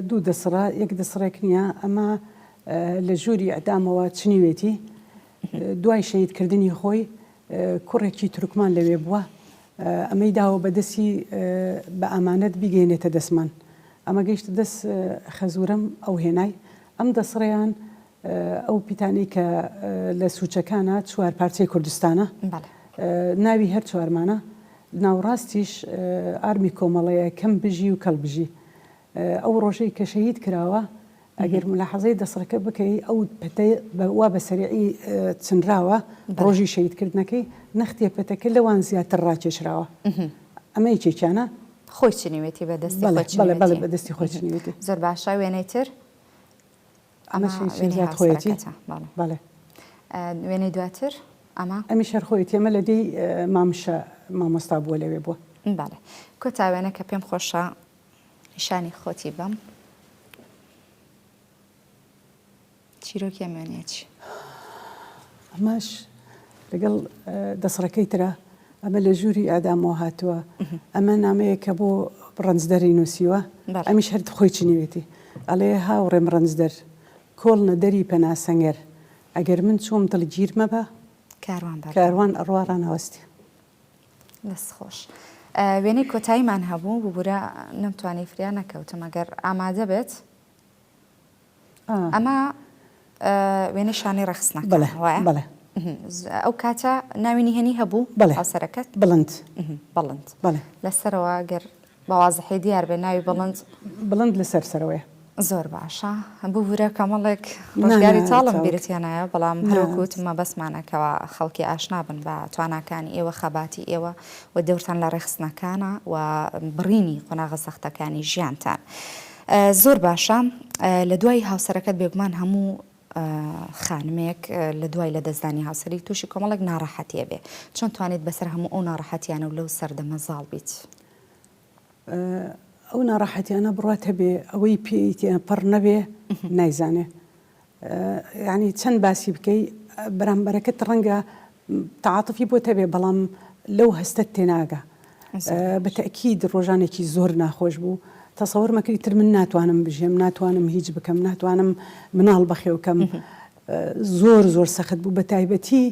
دوو دەسڕە یەک دەسڕێک نییە ئەمە لە ژووری ئیعدامەوە چنیوێتی دوای شەهید کردنی خۆی کوڕێکی تورکمان لەوێ بووە ئەمەی داوە بە دەستی بە ئامانەت بیگەینێتە دەستمان ئەمە گەیشتە دەست خەزورم ئەو هێنای ئەم دەسڕەیان ئەو پیتانەی کە لە سوچەکانە چوارپارچەی کوردستانە ناوی هەر چوارمانە ناوڕاستیش ئارمی کۆمەڵەیە کەم بژی و کەڵ بژی ئەو ڕۆژەی کە شەهید کراوە ئەگەر ملاحەزەی دەسڕەکە بکەی ئەو پەتە وا بە سەریعی چنراوە ڕۆژی شەهیدکردنەکەی نەختێ پەتەکە لەوان زیاتر ڕاکێشراوە ئەمە یەکێکیانە. خۆی چنیوێتی بە دەستی خۆی چنیوێتی. بەڵێ بەڵێ بە دەستی خۆی چنیوێتی. زۆر باشە وێنەی تر. ئەمە وێنەی هاوسەرەکەتە. بەڵێ. وێنەی دواتر ئەمە. ئەمیش هەر خۆیەتی ئەمە لە دێی مامشە مامۆستا بووە لەوێ بووە. بەڵێ کۆتا وێنە کە پێم خۆشە نیشانی خۆتی بەم. چیرۆکی ئەم وێنەیە چی؟ ئەمەش لەگەڵ دەسڕەکەی ترە ئەمە لە ژووری ئیعدامەوە هاتووە ئەمە نامەیەکە بۆ ڕەنجدەری نووسیوە ئەمیش هەر خۆی چنیوێتی ئەڵێ هاوڕێم ڕەنجدەر کۆڵنە دەری پەنا سەنگەر ئەگەر من چووم دڵگیر مەبە کاروان ئەڕوا ڕاناوەستێ. دەست خۆش. وێنەی کۆتاییمان هەبوو ببورە نەمتوانی فریا نەکەوتم ئەگەر ئامادە بێت. ئەمە وێنەی شانەی ڕێکخستنەکانە وایە؟ بەڵێ. ئەو کاتە ناوی نهێنی هەبوو؟ بەڵێ. هاوسەرەکەت؟ بڵند. بڵند. بەڵێ. لەسەرەوە گەر بە وازحی دیار بێ ناوی بڵند. بڵند لەسەر سەرەوەیە. زۆر باشە ببورە کەمەڵێک ڕۆژگاری تاڵم بیرت هێنایەوە بەڵام هەروەکو وتم مەبەستمانە کەوا خەڵکی ئاشنا بن بە تواناکانی ئێوە خەباتی ئێوە و دەورتان لە ڕێکخستنەکانە و بڕینی قۆناغە سەختەکانی ژیانتان. زۆر باشە لە دوای هاوسەرەکەت بێگومان هەموو خانمێک لە دوای لە دەستدانی هاوسەری تووشی کۆمەڵێک ناڕەحەتیە بێ چۆن توانیت بەسەر هەموو ئەو ناڕەحەتیانە و لەو سەردەمە زاڵ بیت؟ ئەو ناڕەحەتیانە بڕوات هەبێ ئەوەی پێی تێپەڕ نەبێ نایزانێ یعنی چەند باسی بکەی بەرامبەرەکەت ڕەنگە تەعاتفی بۆت هەبێ بەڵام لەو هەستەت تێناگا بە تەئکید ڕۆژانێکی زۆر ناخۆش بوو تەسەوەر مەکە ئیتر من ناتوانم بژێم ناتوانم هیچ بکەم ناتوانم مناڵ بەخێو کەم زۆر زۆر سەخت بوو بە تایبەتی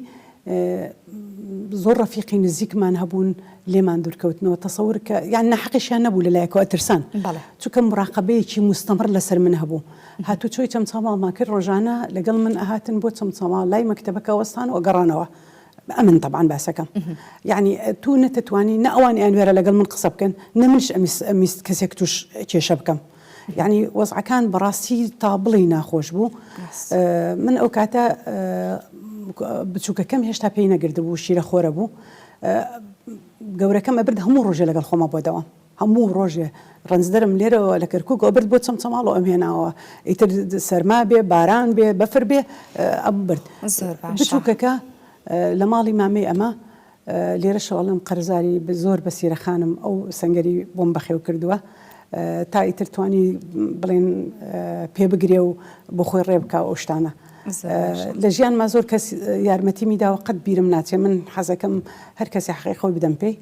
زۆر ڕەفیقی نزیکمان هەبوون لێمان دوورکەوتنەوە تەسەور کە یان ناحەقیشیان نەبوو لە لایەکەوە ئەترسان بەڵێ. چونکە موراقەبەیەکی موستەمڕ لەسەر من هەبوو هاتوچۆی چەمچەماڵمان کرد ڕۆژانە لەگەڵ من ئەهاتن بۆ چەمچەماڵ لای مەکتەبەکە وەستان و ئەگەڕانەوە ئەمن تەبعەن باسەکەم یعنی تو نەتەتوانی نە ئەوان ئەیانوێرا لەگەڵ من قسە بکەن نە منش ئەمیست کەسێک توش کێشە بکەم یعنی وەزعەکان بەڕاستی تا بڵێی ناخۆش بوو من ئەو کاتە بچووکەکەم هێشتا پێی نەگردبوو شیرە خۆرە بوو گەورەکەم ئەبرد هەموو ڕۆژێ لەگەڵ خۆما بۆ دەوام هەموو ڕۆژێ ڕەنجدەرم لێرەوە لە کەرکوک ئەبرد بۆ چەمچەماڵ و ئەمهێناوە ئیتر سەرما بێ باران بێ بەفر بێ ئەمبرد زۆر باشە بچووکەکە لە ماڵی مامەی ئەمە لێرەشەوە ئەڵێم قەرزاری زۆر بەسیرە خانم ئەو سەنگەری بۆم بەخێو کردووە تا ئیتر توانی بڵێن پێ بگرێ و بۆ خۆی ڕێ بکا ئەو شتانە لە ژیانما زۆر کەس یارمەتیمی داوە قەت بیرم ناچێ من حەزەکەم هەر کەسێ حەقی خۆی بدەم پێی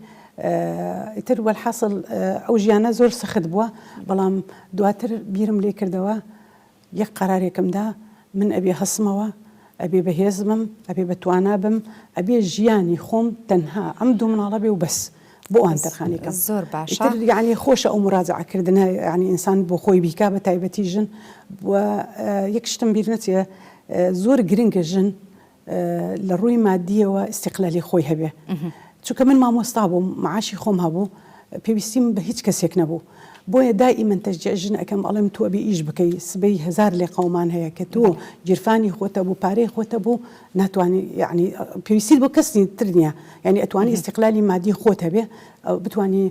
ئیتر وەلحاسڵ ئەو ژیانە زۆر سەخت بووە بەڵام دواتر بیرم لێ کردەوە یەک قەرارێکم دا من ئەبێ هەسمەوە ئەبێ بەهێز بم ئەبێ بە توانا بم ئەبێ ژیانی خۆم تەنها ئەم دوو مناڵە بێ و بەس بۆ ئەوان تەرخانی کەم زۆر باشە ئیتر یعنی خۆشە ئەو مراجعە کردنە یعنی ئینسان بۆ خۆی بیکا بە تایبەتی ژن و یەک شتم بیر نەچێ زۆر گرنگە ژن لە ڕووی مادیەوە ئیستیقلالی خۆی هەبێ چونکە من مامۆستا بووم معاشی خۆم هەبوو پێویستیم بە هیچ کەسێک نەبوو بۆیە دائیمەن تەشجیع ژن ئەکەم ئەڵێم تۆ ئەبێ ئیش بکەی سبەی هەزار لێقەومان هەیە کە تۆ گیرفانی خۆتە بوو پارەی خۆتە بوو ناتوانانی یعنی پێویستیت بۆ کەسی تر نییە یعنی ئەتوانی ئیستیقلالی مادی خۆت هەبێ بتوانی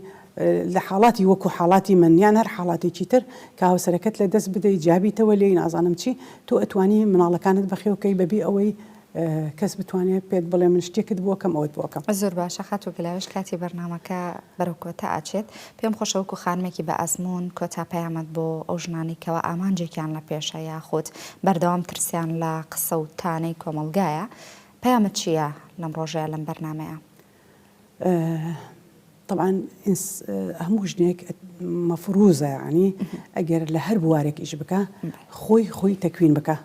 لە حاڵاتی وەکو حاڵاتی من یان هەر حاڵاتێکی تر کە هاوسەرەکەت لە دەست بدەی جیابیتەوە لێی نازانم چی تۆ ئەتوانی مناڵەکانت بەخێوکەی بەبێ ئەوەی کەس بتوانێت پێت بڵێ من شتێکت بۆ کەم ئەوت بۆ کەم. زۆر باشە خاتوو گەلاوێژ کاتی بەرنامەکە بەرەو کۆتا ئەچێت پێم خۆشە وەکو خانمێکی بە ئەزموون کۆتا پەیامت بۆ ئەو ژنانەی کەوا ئامانجێکیان لە پێشە یاخود بەردەوام ترسیان لە قسە و تانەی کۆمەڵگایە پەیامت چییە لەم ڕۆژەیا لەم بەرنامەیە؟ تەبعەن هەموو ژنێک مەفروزە یعنی ئەگەر لە هەر بوارێک ئیش بکە خۆی خۆی تەکوین بکە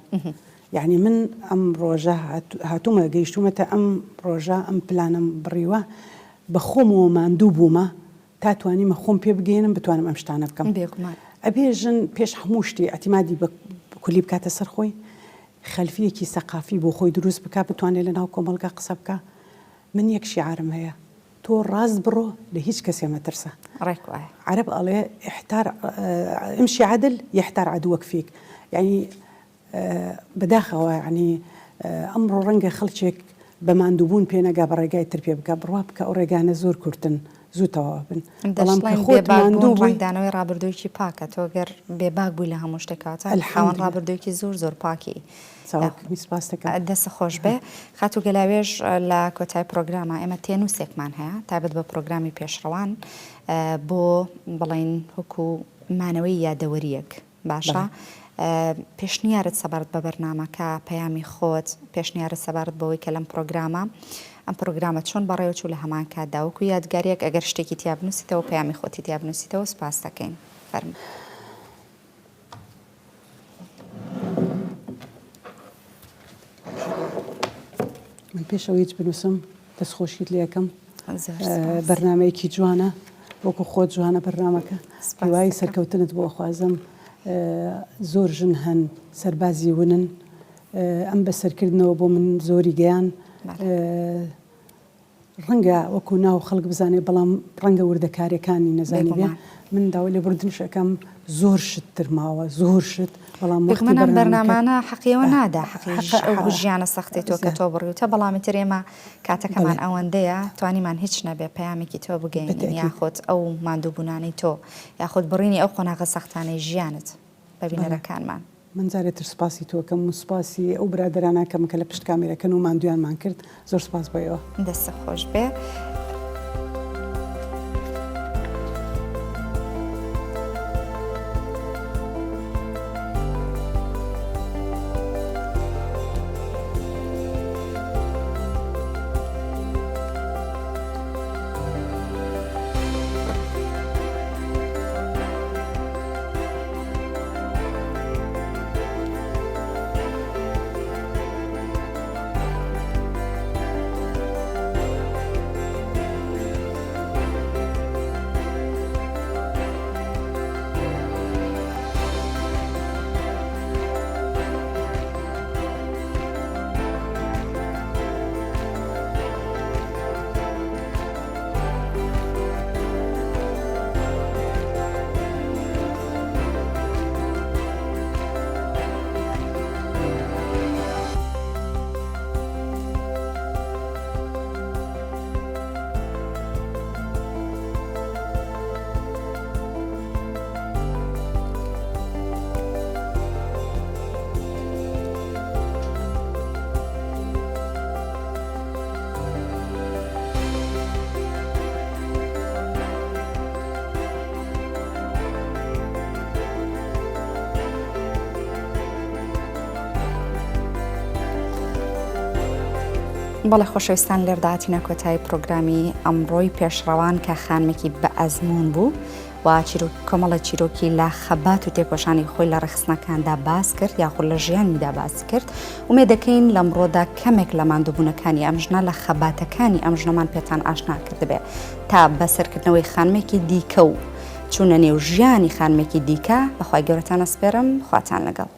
یعنی من ئەم ڕۆژە هاتوومە گەیشتومەتە ئەم ڕۆژە ئەم پلانم بڕیوە بە خۆمەوە ماندوو بوومە تا توانیمە خۆم پێ بگەێنم بتوانم ئەم شتانە بکەم ئەبێ ژن پێش هەموو شتی ئەتیمادی بە کولی بکاتە سەر خۆی خەلفیەکی سەقافی بۆ خۆی دروست بکە بتوانێت لە ناو کۆمەڵگا قسە بکە من یەک شیعارم هەیە تۆ ڕاست بڕۆ لە هیچ کەسێ مەترسە. ڕێک وایە. عەرەب ئەڵێ احتار امشي عدل يحتار عدوك فيك یعنی بەداخەوە یعنی ئەمڕۆ ڕەنگە خەڵکێک بە ماندووبوون پێ نەگا بە ڕێگای تر پێ بگا بڕوا بکە ئەو ڕێگانە زۆر کورتن زوو تەواو بن بەڵام کە دەشڵێن خۆت بێباک بوون ماندوو بووی ڕەنگدانەوەی ڕابردوویەکی پاکە تۆ گەر بێباک بووی لە هەموو شتێک کەواتە خاوەن الحمد لله ڕابردوویەکی زۆر زۆر پاکی. چاوەکەمی سپاست دەکەم. دەست خۆش بێ خاتوو گەلاوێژ لە کۆتای پرۆگرامە ئێمە تێنووسێکمان هەیە تایبەت بە پرۆگرامی پێشڕەوان بۆ بڵین وەکو مانەوەی یادەوەریەک باشە پێشنیارت سەبارەت بە بەرنامەکە پەیامی خۆت پێشنیارت سەبارەت بەوەی کە لەم پرۆگرامە ئەم پرۆگرامە چۆن بەڕێوەچوو لە هەمان کاتدا وەکو یادگاریەک ئەگەر شتێکی تیا بنووسیتەوە پەیامی خۆتی تیا بنووسیتەوە سپاس دەکەین فەرموو. من پێش ئەوەی هیچ بنووسم دەستخۆشیت لێ ئەکەم بەرنمەیەکی جوانە وەکو خۆت جوانە بەرنمەکە هیوای سەرکەوتنت بۆ خوازم زۆر ژن هەن سەربازی ونن ئەم بەسەرکردنەوە بۆ من زۆری گەیان ڕەنگە وەکو ناو خەڵک بزانێ بەڵام ڕەنگە وردەکاریەکانی نەزانیبێ بێگومان. من داوای لێبوردنش ئەکەم زۆر شت تر ماوە زۆر شت بەڵام وەختی بێگومان ئەم بەرنامەکە بەرنامانە حەقی ئەوە نادا حەقی حەقە ئەو حەقە ژیانە سەختەی تۆ کە تۆ بڕیوتە بەڵام ئیتر ئێمە کاتەکەمان بەڵێ ئەوەندەیە توانیمان هیچ نەبێ پەیامێکی تۆ بگەیەنین بەتەئکید یاخود ئەو ماندووبوونانەی تۆ یاخود بڕینی ئەو قۆناغە سەختانەی ژیانت بە بەڵێ بینەرەکانمان. من جارێ تر سوپاسی تۆ ئەکەم و سوپاسی ئەو برادەرانە ئەکەم کە لە پشت کامێرەکەن و ماندوویانمان کرد زۆر سوپاس بۆ ئێوە. دەستت خۆش بێ. بەڵێ خۆشەویستان لێردا هاتینە کۆتایی پرۆگرامی ئەمڕۆی پێشڕەوان کە خانمێکی بە ئەزموون بوو و چیرۆک کۆمەڵە چیرۆکی لە خەبات و تێکۆشانی خۆی لە ڕێکخستنەکاندا باس کرد یاخود لە ژیانیدا باس کرد ئومێد دەکەین لەمڕۆدا کەمێک لە ماندووبوونەکانی ئەم ژنە لە خەباتەکانی ئەم ژنەمان پێتان ئاشنا کردبێ تا بەسەرکردنەوەی خانمێکی دیکە و چوونە نێو ژیانی خانمێکی دیکە بەخوای گەورەتان ئەسپێرم خواتان لەگەڵ.